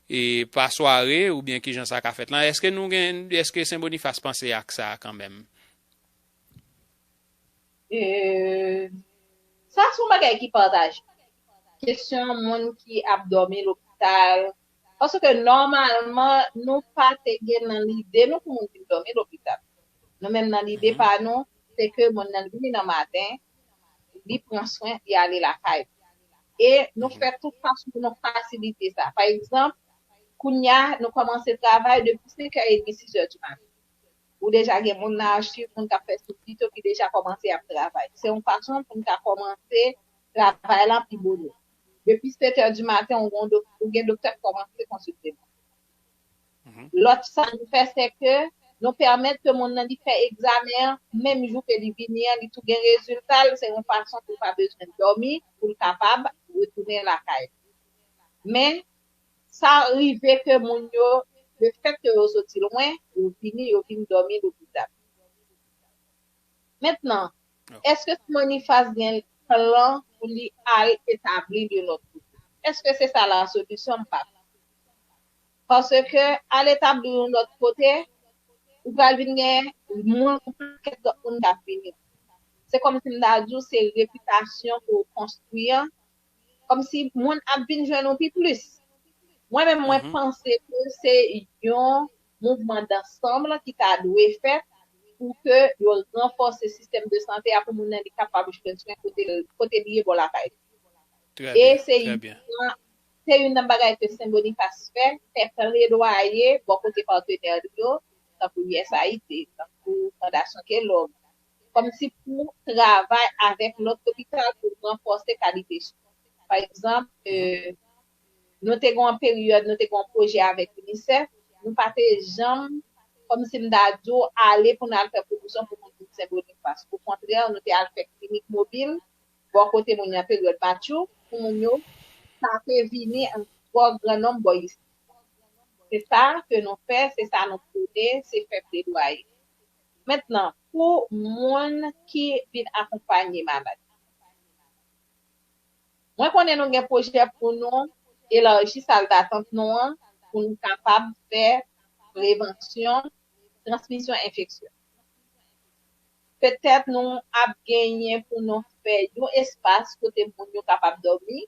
e, pa sware, oubyen kijan sa ka fèt lan? Èske nou gen, èske Sen Bonifas panse ak sa kanmenm? E, sa se yon bagay ki pataje. Kesyon moun ki ap dòmi lopital. Paske nòmalman, nou pa te gen nan lide nou pou moun vin dòmi lopital. Nou menm nan lide pa nou, se ke moun nan vini nan maten, li pran swen, li ale lakay li. E nou fè tout fason pou nou fasilite sa. Pa egzanp, kounye a, nou kòmanse travay depi senk è edmi, sis è di maten. Ou deja gen moun nan achiv, moun k ap fè soubtit yo ki deja kòmanse ap travay. Se yon fason pou n ka kòmanse travay la pi bonè. Depi sèt è di maten, ou gen, ou gen doktè k kòmanse konsilte moun. Lòt sa nou fè, se ke nou pèmèt ke moun nan li fè egzamen an, menm jou ke li vini an, li tou gen rezilta l, se yon fason pou l pa bezwen dòmi, pou l kapab retounen lakay li. Men, sa rive ke moun yo, lefèt ke yo soti lwen, yo vini, yo vin dòmi lopital. Mentnan, èske Sen Bonifas gen plan pou li al etabli l yon lòt kote? Èske se sa la solisyon? M pa kwè. Paske al etabli yon lòt kote, ou pral vin gen moun, yon pakèt lòt moun k ap vini. Se kòmsi m ta di w se repitasyon ke w konstwi an, kòmsi moun ap vin jwenn ou pi plis. Mwen menm, mwen panse ke se yon mouvman dansanm ki ta dwe fèt pou ke yo ranfòse sistèm de sante a pou moun nan li kapab jwenn swen kote, kote li ye bò lakay li. E se youn nan, se youn nan bagay ke Sen Bonifas fè, fè pledwaye bò kote patnè li yo, tankou U S A I D, tankou Fondasyon Kellogg, kòmsi pou travay avèk lòt lopital pou ranfòse kalite swen. Pa egzanp, e, nou te gen yon peryòd, nou te gen yon pwojè avèk UNICEF, nou pa te janm, kòmsi m ta di w, ale pou n al fè pwomosyon pou moun vin Sen Bonifas. Okontrè, nou te al fè klinik mobil bò kote moun yo nan peryòd Matjou, pou moun yo pa te vini an twò gran nonb bò isit. Se sa ke nou fè, se sa nou pwone, se fè pledwaye. Mentnan, pou moun ki vin akonpaye malad, mwen konnen nou gen pwojè pou nou elaji sal datant nou an, pou nou kapab fè prevansyon transmisyon enfeksyon. Petèt nou ap genyen pou nou fè yon espas kote moun yo kapab dòmi,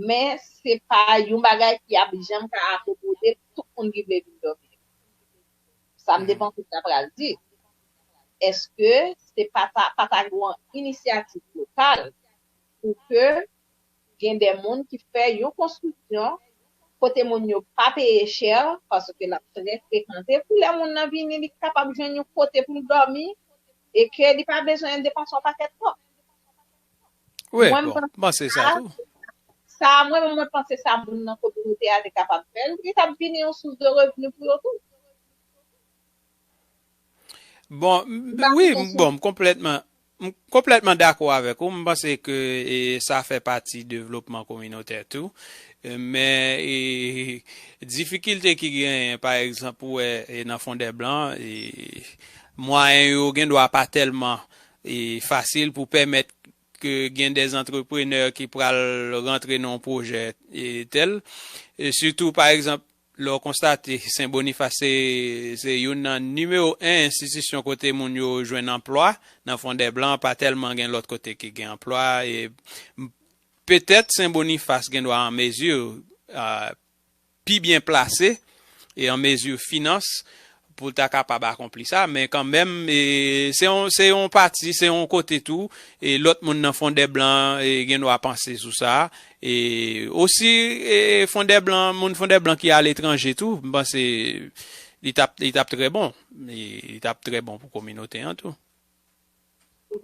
men se pa yon bagay ki ap janm ka akomode tout moun ki vle vin dòmi. Sa m te panse sa pral di. Èske se pa ta, pa ta gen yon inisyativ lokal pou ke gen de moun ki fè yon konstriksyon kote moun yo pa peye chè, paske l ap trè frekante, pou lè moun nan vini, li kapab jwenn yon kote pou l dòmi, e ke li pa bezwen depanse yon pakèt kòb. Wi, bon, m panse sa tou. Sa, mwen menm, mwen panse sa moun nan kominote a te kapab fè, li t ap vin yon sous de revni pou yo tou. Bon, m- wi, m- bon, m konplètman, m konplètman dakò avèk ou. M panse ke e, sa fè pati devlopman kominotè tou. E, men e, difikilte ki genyen, pa egzanp, ou wè e, nan Fondèblan, e, mwayen yo gen dwa pa tèlman e, fasil pou pèmèt ke gen de antreprenè ki pral rantre nan yon pwojè e, tèl. E sitou, pa egzanp, lè w konstate Sen Bonifas se, se youn nan nimewo en enstitisyon kote moun yo jwenn anplwa, nan Fondèblan, pa tèlman gen lòt kote ki gen anplwa. E petèt Sen Bonifas gen dwa an mezi a, pi byen plase e an mezi finans pou l ta kapab akonpli sa, men kanmenm, e, se yon, se yon pati, se yon kote tou, e lòt moun nan Fondèblan e, gen dwa panse sou sa. E osi, e, Fondèblan, moun Fondèblan ki aletranje tou, m panse li t ap, li t ap trè bon. E, li t ap trè bon pou kominote an tou.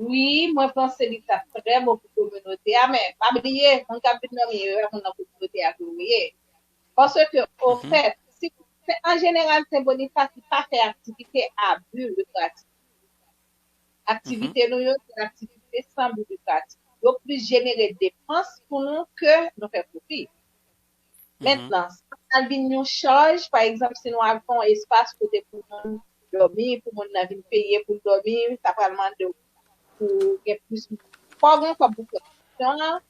Wi, mwen panse li t ap trè bon pou kominote a, men pa bliye, moun k ap vin dòmi yo, e pa moun nan kominote a tou yo ye. Paske, ofèt, si, an jeneral, Sen Bonifas, li pa fè aktivite a bi likratif. Aktivite nou yo, se aktivite san bi likratif. Yo plis jenere depans pou nou ke nou fè pwofi. Mentnan, sa pral vin yon chaj, pa egzanp, si nou al fè yon espas kote pou moun dòmi, pou moun nan vin peye pou l dòmi, sa pral mande w pou gen plis moun. Fò w gen kòb pou fè konstriksyon an,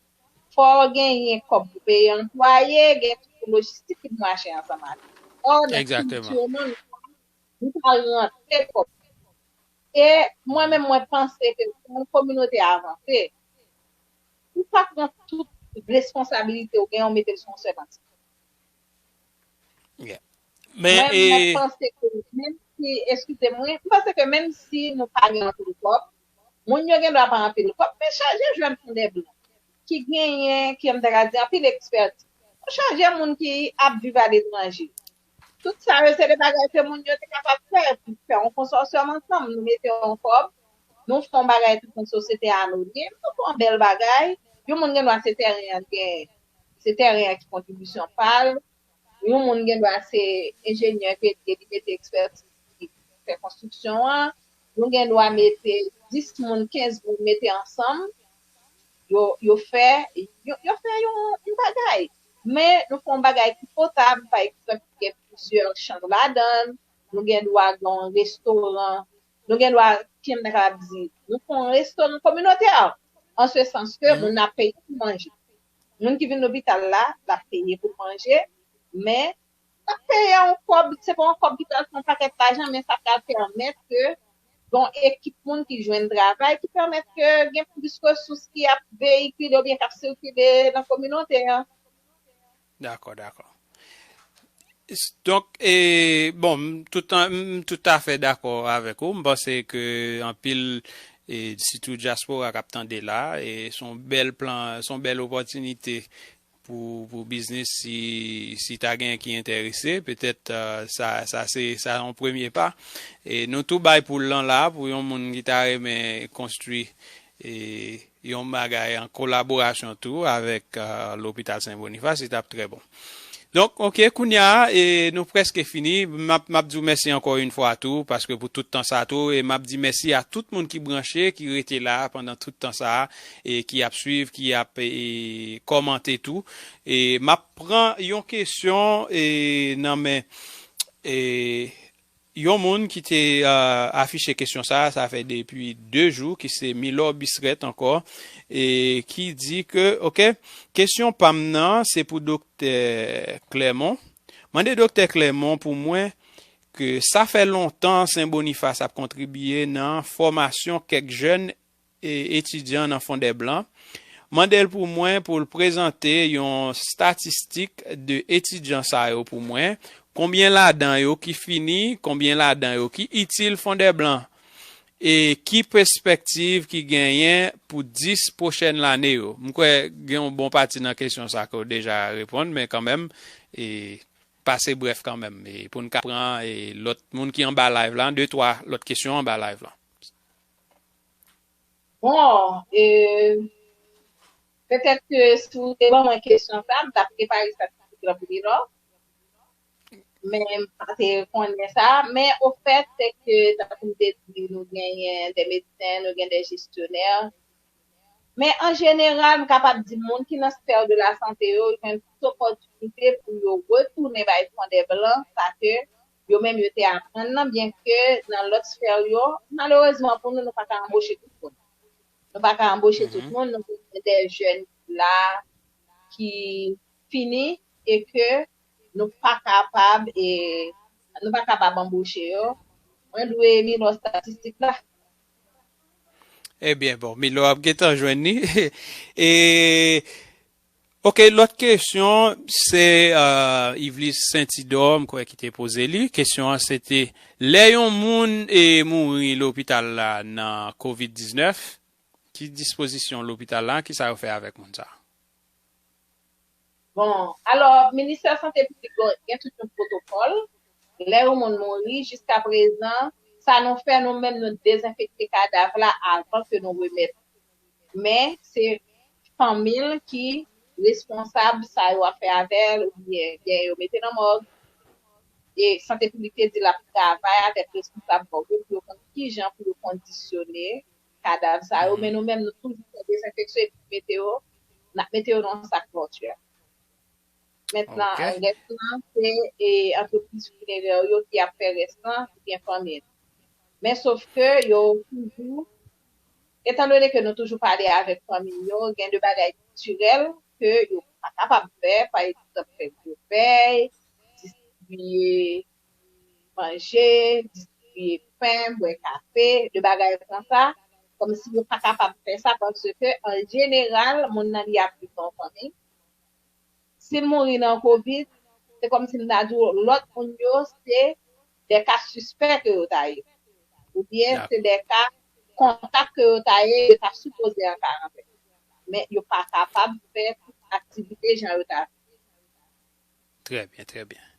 fò w genyen kòb pou peye anplwaye, gen tout lojistik ki pou mache ansanm avè l. Ò, nan estrikti yo menm, nou pral rantre kòb. E mwen menm, mwen panse ke pou yon kominote avanse, ou pa pran tout responsabilite w genyen, w mete l sou yon sèl anti. Yeah. Men, mwen, mwen e, panse ke menm si, eskize mwen, mwen panse ke menm si nou pa gen anpil kòb, moun yo gen dwa pa anpil kòb, men chaje jwenn Fondèblan ki genyen, ki m ta ka di, anpil ekspètiz. Yo chaje moun ki ap viv aletranje. Tout sa yo, se de bagay ke moun yo te kapab fè, pou fè yon konsòsyòm ansanm. Nou mete yon kòb, nou fè yon bagay tout yon sosyete anonim, nou fè yon bèl bagay. Yon moun gen dwa se tèren an l genyen, se tèren an ki kontribisyon pa l. Yon moun gen dwa se enjenyè ke li ye, li mete ekspètiz li fè konstriksyon an. Nou gen dwa mete dis moun, kenz moun mete ansanm, yo, yo fè, yo, yo fè yon, yon bagay. Men nou fè yon bagay ki potab, pa egzanp, gen plizyè chanm ladan l, nou gen dwa gen yon restoran, nou gen dwa, ki m ta kapab di, nou fè yon restoran kominotè, an se sans ke moun nan ap peye pou manje. Moun ki vin lopital la, l ap peye pou l manje, men l ap peye yon kòb, se pa yon kòb ki pral fè yon pakèt lajan, men sa pral pèmèt ke gen yon ekip moun ki jwenn travay, ki pèmèt ke gen plis resous ki ap veyikile oubyen k ap sikile nan kominote an. Dakò, dakò. S- Donk, e, bon, m tout an- m toutafè dakò avèk ou. M panse ke anpil, e, sitou dyaspora k ap tande la, e, se yon bèl plan, se yon bèl opòtinite pou, pou biznis si, si ta gen ki enterese. Petèt, e, sa, sa se, sa yon premye pa. E nou tou bay pou l lan la, pou yon moun ki ta renmen konstwi, e, yon bagay an kolaborasyon tou avèk, e, Lopital Sen Bonifas, li t ap trè bon. Donk, oke, kounye a, e, nou prèske fini. M ap, m ap di w mèsi ankò yon fwa tou, paske pou tout tan sa tou, e m ap di mèsi a tout moun ki branche, ki rete la pandan tout tan sa, e ki ap swiv, ki ap, e, kòmante tou. E m ap pran yon kesyon, e, nan men, e, yon moun ki te, e, afiche kesyon sa, sa fè depi de jou, ki se Milor Bisrèt ankò, e ki di ke, oke, kesyon pa m nan, se pou Doktè Clermont. Mande Doktè Clermont pou mwen ke sa fè lontan Sen Bonifas ap kontribiye nan fòmasyon kèk jèn e, etidyan nan Fondèblan. Mande l pou mwen pou l prezante yon statistik de etidyan sa yo pou mwen. Konbyen ladan yo ki fini, konbyen ladan yo ki itil Fondèblan, e ki pèspektiv ki genyen pou dis pwochèn lane yo. M kwè gen yon bon pati nan kesyon sa ke w deja reponn, men kanmenm, e, pase brèf kanmenm, e, pou n ka pran, e, lòt moun ki anba live la, de, twa lòt kesyon anba live la. Bon, e, petèt ke si w te ban mwen kesyon sa, m t ap prepare statistik la pou li, non? Men m pa te konnen sa. Men ofèt, se ke, tankou m te di, nou genyen de medsen, nou gen de jesyonè. Men an jeneral, m kapab di moun ki nan sfè de la sante yo, yo jwenn plis opòtinite pou yo retounen bay fon de blan, sa ke yo menm yo te aprann nan, byen ke nan lòt sfè yo, malerezman pou nou, nou pa ka anboche tout moun. Nou pa ka anboche tout moun, nou gen de jèn ki la, ki fini, e ke nou pa kapab, e nou pa kapab anboche yo. Mwen dwe Milo estatistik la. Ebyen, bon, Milo ap gentan jwenn li. E, ok, lòt kesyon, se uh, Yvelis Sentidò, m kwè ki te poze li. Kesyon an se te, lè yon moun e mouri lopital la nan kovid diznèf, ki dispozisyon lopital la, ki sa yo fè avèk moun sa? Bon, alò, Ministè Sante Piblik gen tout yon pwotokòl. Lè yon moun mouri, jiska prezan, sa nou fè, nou menm, nou dezenfekte kadav la avan ke nou remèt. Men, se fanmi l ki responsab sa yo ap fè avè l, oubyen, byen yo mete nan mòg. E Sante Piblik te di l ap travay avèk responsab mòg yo pou yo konn kijan pou yo kondisyone kadav sa yo, men nou menm, nou toujou fè dezenfeksyon epi mete yo, n ap mete yo nan yon sak mòtyè. Mentnan, rès lan, se e, antrepriz finerè yo ki ap fè rès lan, oubyen fanmi l. Men sof ke yo toujou, etandone ke nou toujou pale avèk fanmi yo, gen de bagay kiltirèl ke yo pa kapab fè, pa egzanp, fè gwo pèy, distribiye manje, distribiye pen, bwè kafe, de bagay konsa, kòmsi yo pa kapab fè sa, paske an jeneral, moun nan li ap viv nan yon fanmi. Si l mouri nan kovid, se kòmsi m ta di w, lòt moun yo, se de ka sispè ke yo ta ye. Oubyen se de ka kontak ke yo ta ye, yo ta sipoze an karantèn. Men yo pa kapab fè tout aktivite jan yo ta vle. Trè byen, trè byen.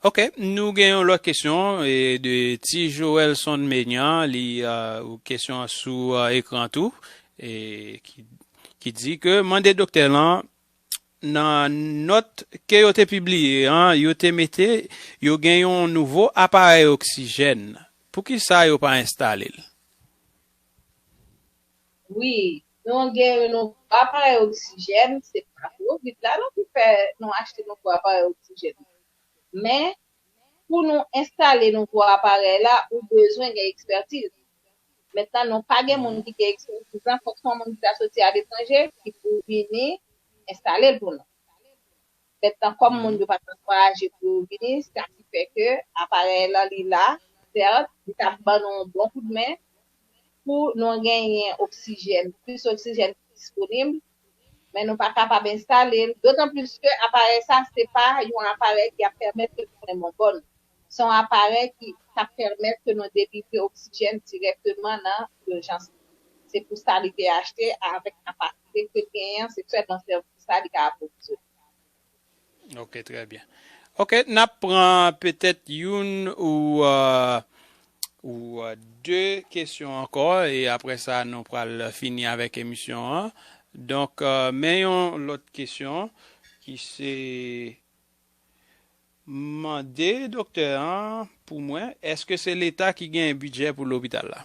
Ok, nou gen yon lòt kesyon e, de Ti Joelson Menyan, li uh, kesyon an sou uh, ekran tou, e, ki, ki di ke mande doktè lan nan nòt ke yo te pibliye an, yo te mete yo gen yon nouvo aparèy oksijèn. Poukisa yo pa enstale l? Wi, nou gen yon nouvo aparèy oksijèn, se pa kovid la non ki fè nou achte nouvo aparèy oksijèn. Men, pou nou enstale nouvo aparèy la, ou bezwen gen ekspètiz. Mentnan, nou pa gen moun ki gen ekspètiz lan, fòk se yon moun ki ta soti aletranje, ki pou vini enstale l pou nou. Mentnan, kòm moun yo pa t ankouraje pou yo vini, sa ki fè ke aparèy lan li la, sèt, li t ap ban nou yon bon koudmen pou nou genyen oksijèn, plis oksijèn ki disponib, men nou pa kapab enstale l. Dotan plis ke aparèy sa, se pa yon aparèy ki ap pèmèt ke nou fè yon bòn. Se yon aparèy ki ap pèmèt ke nou delivre oksijèn dirèkteman nan ijans. Se pou sa li te achte avèk kapasite ke l genyen, se sèlman sèvis sa li ka apwovizyone. Ok, trè byen. Ok, n ap pran petèt youn ou, uh, ou uh, de kesyon ankò, e apre sa, nou pral fini avèk emisyon an. Donk, uh, men yon lòt kesyon ki se mande doktè an pou mwen, èske se Leta ki gen bidjè pou lopital la?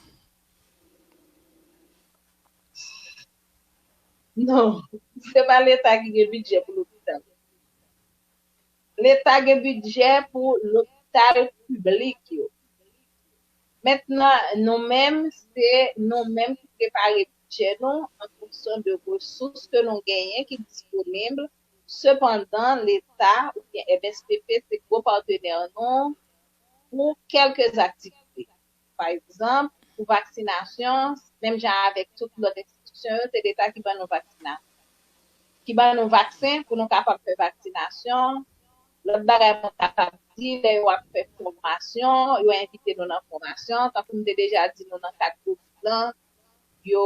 Non, se pa Leta ki gen bidjè pou lopital. Leta gen bidjè pou lopital piblik yo. Mentnan, nou menm, se nou menm ki prepare bidjè nou an fonksyon de resous ke nou genyen ki disponib. Sepandan, Leta oubyen M S P P se gwo patnè nou pou kèlke aktivite. Pa egzanp, pou vaksinasyon, menm jan avèk tout lòt enstitisyon yo, se Leta ki ban nou vaksinasyon. Ki ban nou vaksen pou nou kapab fè vaksinasyon. Lòt bagay mwen kapab di, lè yo ap fè fòmasyon, yo envite nou nan fòmasyon, tankou m te deja di nou nan kad kovid lan, yo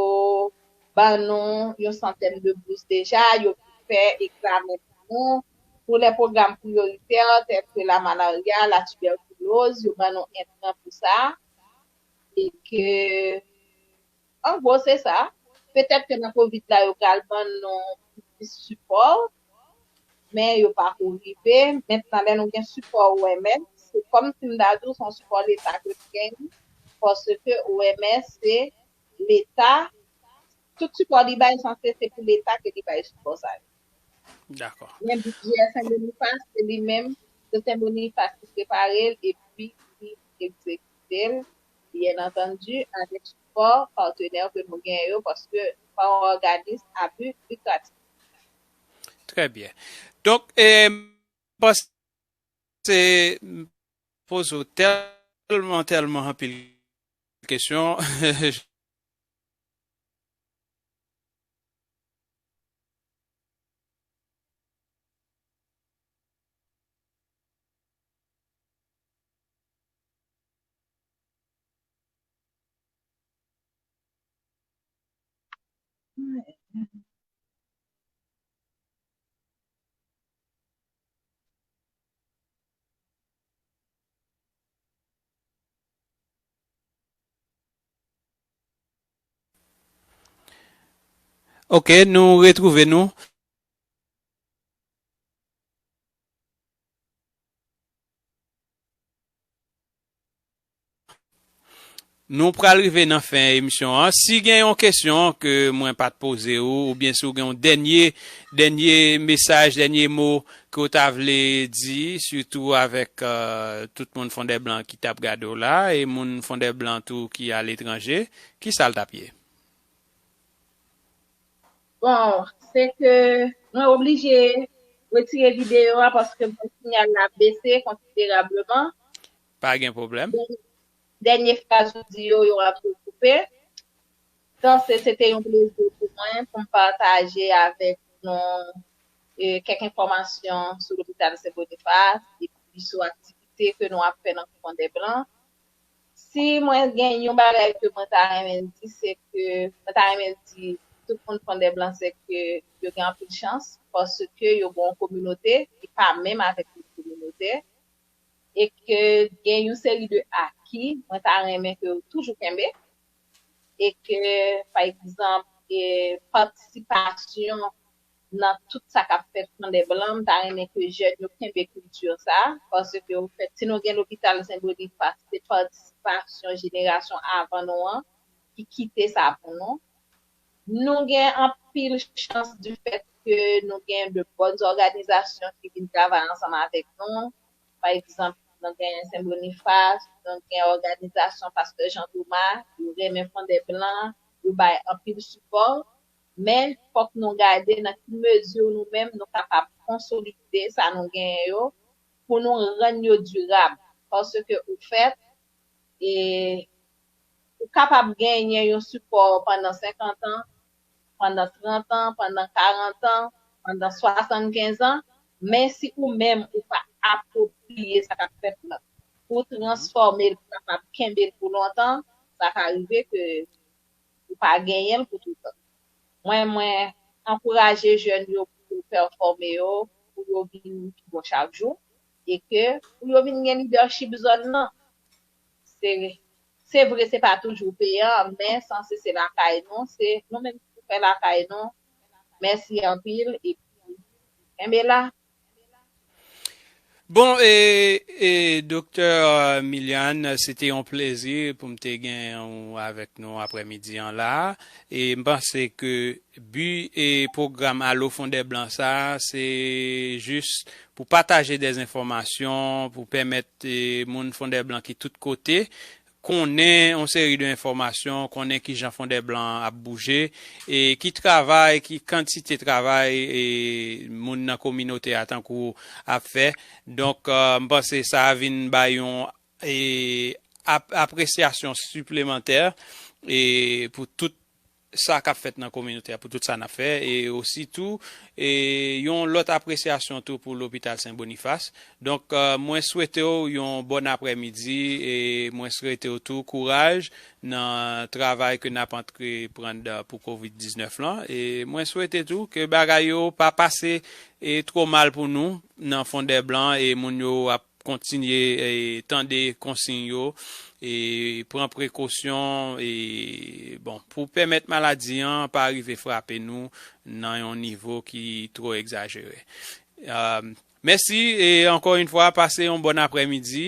ban nou yon santèn de bous deja, yo fè egzamen pou nou. Pou lè pwogram priyoritè, tèl ke la malarya, la tibèkiloz, yo ban nou entran pou sa. E ke, an gwo, se sa. Petèt ke nan kovid la, yo pral ban nou plis sipò. men yo pako rive. Mentnan, lè nou gen sipò O M S, se kòmsi m ta di w, se yon sipò Leta ke nou genyen, paske O M S se Leta, tout sipò li bay, sanse se pou Leta ke li bay sipò sa yo. Dakò. Men bidjè Sen Bonifas, se li menm, se Sen Bonifas ki prepare l, epi ki egzekite l, byen antandi, avèk sipò patnè ke nou genyen yo, paske pa yon òganis a bi likratif. Trè byen. Donk, e, m panse m poze w tèlman, tèlman anpil kesyon. Ok, nou retwouve nou. Nou pral rive nan fen emisyon an. Si gen yon kesyon ke mwen pa t poze ou, oubyen si w gen yon dènye, dènye mesaj, dènye mo ke w ta vle di, sitou avèk, euh, tout moun Fondèblan ki t ap gade w la, e moun Fondèblan tou ki aletranje, kisa l t ap ye? Bon, se ke mwen oblije retire videyo a paske bon, siyal la bese konsiderableman. Pa gen pwoblèm. Dènye fraz ou di yo, yo ap koupe. Donk, se, se te yon plezi pou mwen, pou m pataje avèk nou, e, kèk enfòmasyon sou lopital Sen Bonifas, epi sou aktivite ke nou ap fè nan Fondèblan. Si mwen gen yon bagay ke mwen ta renmen di, se ke mwen ta renmen di tout moun Fondèblan, se ke yo gen anpil chans, paske yo gen yon kominote ki pa menm avèk lòt kominote, e ke gen yon seri de aki, mwen ta renmen ke yo toujou kenbe, e ke, pa egzanp, e, patisipasyon nan tout sa k ap fèt Fondèblan, m ta renmen ke jèn yo kenbe kilti sa, paske, ofèt, si nou gen lopital Sen Bonifas, se patisipasyon jenerasyon avan nou an ki kite sa pou nou. Nou gen anpil chans di fèt ke nou gen de bòn òganizasyon ki vin travay ansanm avèk nou. Pa egzanp, nou gen Sen Bonifas, nou gen òganizasyon Pastè Jean Thomas, yo renmen Fondèblan, yo bay anpil sipò. Men, fòk nou gade nan ki mezi nou menm nou kapab konsolide sa nou genyen yo pou nou rann yo dirab. Paske, ofèt, e, ou kapab genyen yon sipò pandan senkant an, pandan trant an, pandan karant an, pandan swasannkenz an, men si ou menm ou pa apwopriye sa k ap fèt la, pou transfòme l, pou kapab kenbe l pou lontan, sa ka rive ke ou pa genyen l pou toutan. Mwen, mwen ankouraje jèn yo pou yo pèfòme yo, pou yo vin pi bon chak jou, e ke pou yo vin gen lidèchip zòn nan. Se, se vre, se pa toujou peyan, men sanse se lakay nou, se nou menm ki pou fè lakay nou. Mèsi anpil, epi kenbe la. Bon, e, e, Doktè Milian, se te yon plezi pou m te gen ou avèk nou aprèmidi an la. E m panse ke bi e pwogram Alo Fondèblan sa, se jis pou pataje dèzenfòmasyon, pou pèmèt, e, moun Fondèblan ki tout kote konnen yon seri de enfòmasyon, konnen kijan Fondèblan ap bouje, e ki travay, ki kantite travay, e moun nan kominote a tankou ap fè. Donk, e, m panse sa a vin bay yon, e, ap-, apresyasyon siplemantè, e pou tout sa k ap fèt nan kominote a, pou tout sa n ap fè, e ositou, e yon lòt apresyasyon tou pou lopital Sen Bonifas. Donk, e, mwen swete w yon bòn aprèmidi, e mwen swete w tou kouraj nan travay ke n ap antreprann pou kovid diznèf lan. E mwen swete tou ke bagay yo pa pase, e, twò mal pou nou nan Fondèblan, e moun yo ap kontinye, e, tande konsiy yo, e pran prekosyon, e, bon, pou pèmèt maladi an pa rive frape nou nan yon nivo ki twò egzajere. Mèsi e ankò yon fwa, pase yon bòn aprèmidi.